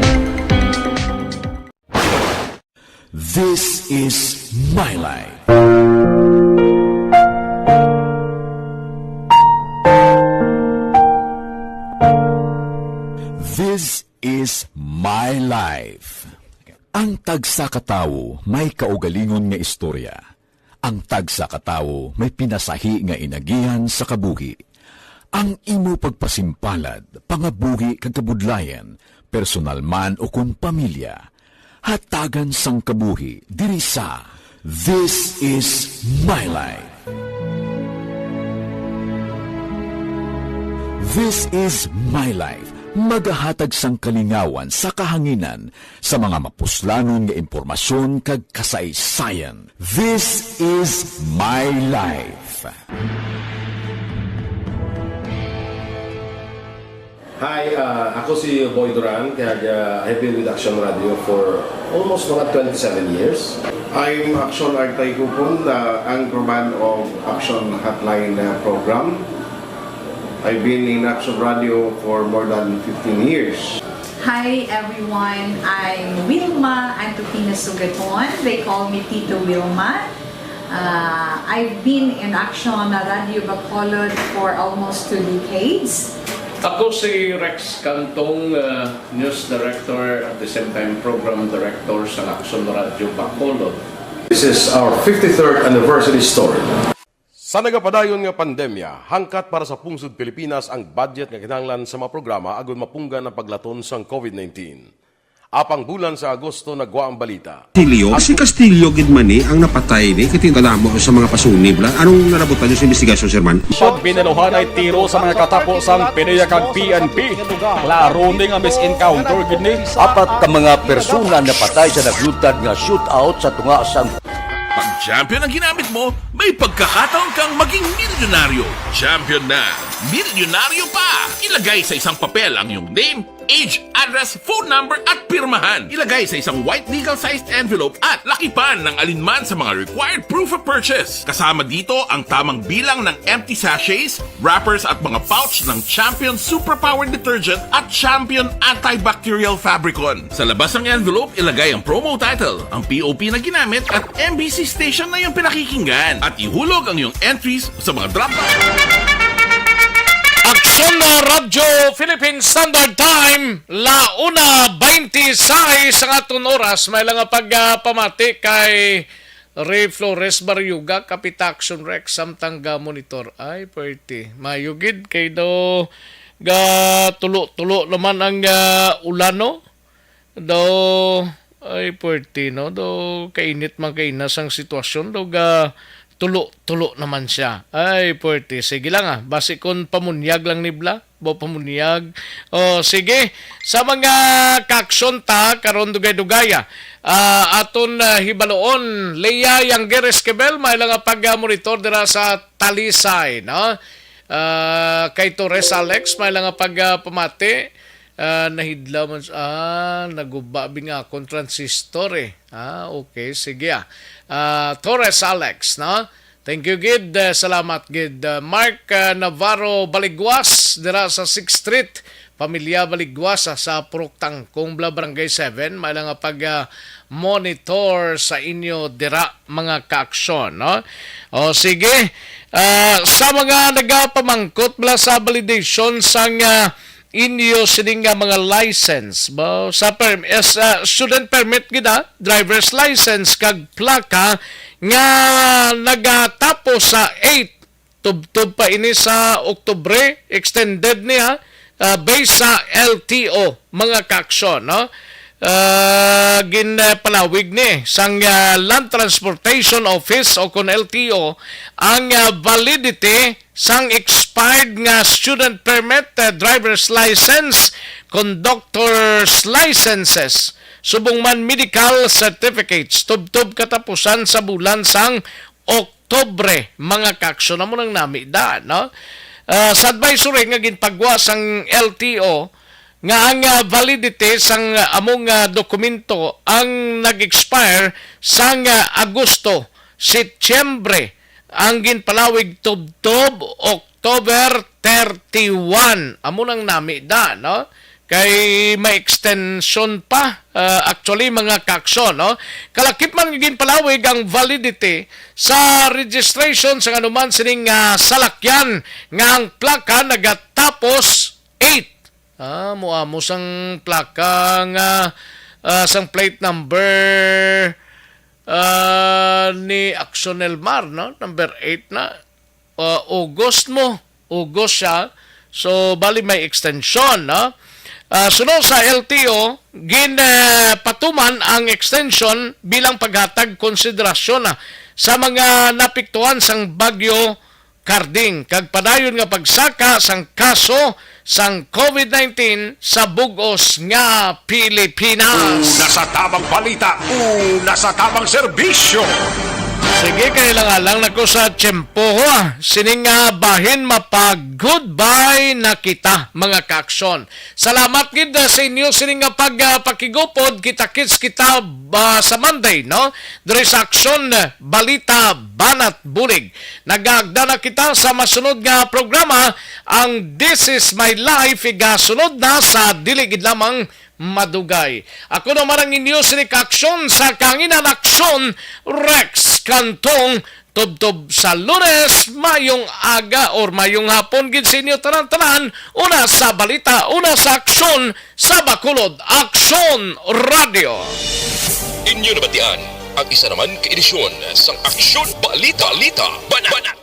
This is my life. This is my life. Ang tagsa ka tawo may kaugalingon nga istorya. Ang tagsa ka tawo may pinasahi nga inagihan sa kabuhi. Ang imo pagpasimpalad, pangabuhi kag kabudlayan, personal man o kon pamilya, hatagan sang kabuhi diri sa This Is My Life. This Is My Life, magahatag sang kalingawan sa kahanginan sa mga mapuslanon nga impormasyon kag kasaysayan. This Is My Life. Hi, ah, ako si Boy Duran, kag, ah, I've been with Action Radio for almost mga twenty-seven years. I'm Action Artay Kupon, the anchorman of Action Hotline, uh, program. I've been in Action Radio for more than fifteen years. Hi everyone, I'm Wilma Antupina Sugaton. They call me Tito Wilma. Uh, I've been in Action Radio Bacolod for almost two decades. Ako si Rex Cantong, uh, news director, at the same time program director sa Action Radio Bacolod. This is our fifty-third anniversary story. Sa nagapadayon nga pandemya, hangkat para sa pungsod Pilipinas ang budget nga kinahanglan sa mga programa agud mapunggan ang paglaton sang COVID nineteen. Apang bulan sa Agosto nagwa ang balita. Castillo, si Castillo gid man ni ang napatay ni, kay tingala mo sa mga pasuni bala. Anong nalabutan niyo sa investigasyon, Sir Man? Should be naluhanay tiro sa mga katapo sang PDEA kag P N P. Klaro ni nga misencounter gid ni. Apat ka mga persona napatay sa naglutad nga shootout sa tunga sang Pag champion ang ginamit mo, may pagkakataon kang maging milyonaryo. Champion na, milyonaryo pa! Ilagay sa isang papel ang iyong name, age, address, phone number, at pirmahan. Ilagay sa isang white legal-sized envelope at lakipan ng alinman sa mga required proof of purchase. Kasama dito ang tamang bilang ng empty sachets, wrappers, at mga pouch ng Champion Superpower Detergent at Champion Antibacterial Fabricon. Sa labas ng envelope, ilagay ang promo title, ang P O P na ginamit, at M B C station na iyong pinakikinggan. At ihulog ang iyong entries sa mga drop. Aksyon na Radyo Philippine Standard Time, la una twenty-six ang aton oras. May lang nga pagpamati kay Ray Flores Barriuga, Kapita Action Rex, samtang ga monitor. Ay, pwerte. Mayo gid kay daw ga tulo-tulo naman ang, ah, ulan, no? Daw, ay, pwerte, no? Daw kainit man kainas ang sitwasyon, daw ga tulo-tulo naman siya. Ay, pwerte. Sige lang, ah. Basi kon pamunyag lang ni bala. Bo pamunyag. O, sige. Sa mga kaaksyon ta, karon dugay-dugaya. Ah, aton, ah, hibaloon, Lea Yangger Esquivel, may lang nga pag-, ah, monitor dira sa Talisay, no? Ah, kay Torres Alex, may lang nga pag-, ah, pamati. Ah, nahidlaw man s-, ah, naguba bi nga akong transistor, eh. Ah, okay, sige, ah. Ah, Torres Alex, no? Thank you gid, ah, salamat gid. Ah, Mark, ah, Navarro Baliguas dira sa Sixth Street, pamilya Baliguas, ah, sa Purok Tangkong, Bla, Barangay seven, may lang nga pag, ah, monitor sa inyo dira, mga kaaksyon, no? O, sige. Ah, sa mga nagapamangkot, Bla, sa validation sang, ah, inyo sini nga mga license, ba, sa perm-, eh, sa student permit gid, ah, driver's license kag plaka nga nagatapos sa eight, tubtob pa ini sa Oktubre, extended ni, ha, ah, based sa L T O, mga kaaksyon, no? Ah, ginpalawig ni sang, ah, Land Transportation Office o kon L T O ang, ah, validity sang expired nga student permit, ah, driver's license, conductor's licenses, subong man medical certificates, tubtob katapusan sa bulan sang Oktubre, mga kaaksyon. Amo nang nami da, no? Ah, sa advisory nga ginpagwa sang L T O nga ang, ah, validity sang, ah, among, ah, dokumento ang nag-expire sang, ah, Agosto, Setyembre, ang ginpalawig tubtob October thirty-one. Amo nang nami da, no? Kay may extension pa, ah, actually, mga kaaksyon, no? Kalakip man nga ginpalawig ang validity sa registration sang anuman sining, ah, salakyan nga ang plaka nagatapos eight. Ah, mo amo sang plaka nga, ah, sang plate number, ah, ni Aksyon Elmar, no? Number eight na. Ah, August mo. August siya. So, bali may extension, no? Ah, suno sa L T O, gin, ah, patuman ang extension bilang paghatag konsiderasyon na sa mga napiktuhan sang Bagyo Carding kag padayon nga pagsaka sang kaso sang COVID nineteen sa bug-os nga Pilipinas. Una sa tabang balita, una sa tabang serbisyo. Sige, kay lang-alang na ko sa tiyempo, ha. Sining nga bahin mapag-goodbye na kita, mga kaaksyon. Salamat gid, ah, sa inyo sining nga pag, ah, pakigupod. Kita-kits kita, ah, sa Monday, no? Diri sa Aksyon, ah, Balita, Banat, Bulig. Nagaagda na kita sa masunod nga programa, ang This Is My Life, igasunod na sa dili gid lamang madugay. Ako naman ang inyo sini kaaksyon sa Kahanginan Aksyon, Rex Cantong. Tubtob sa Lunes, mayong aga or mayong hapon gid sa inyo tanan-tanan. Una sa balita, una sa aksyon, sa Bacolod, Aksyon Radio. Inyo nabatian ang isa naman ka edisyon sang Aksyon Balita, Balita, Banat, Banat.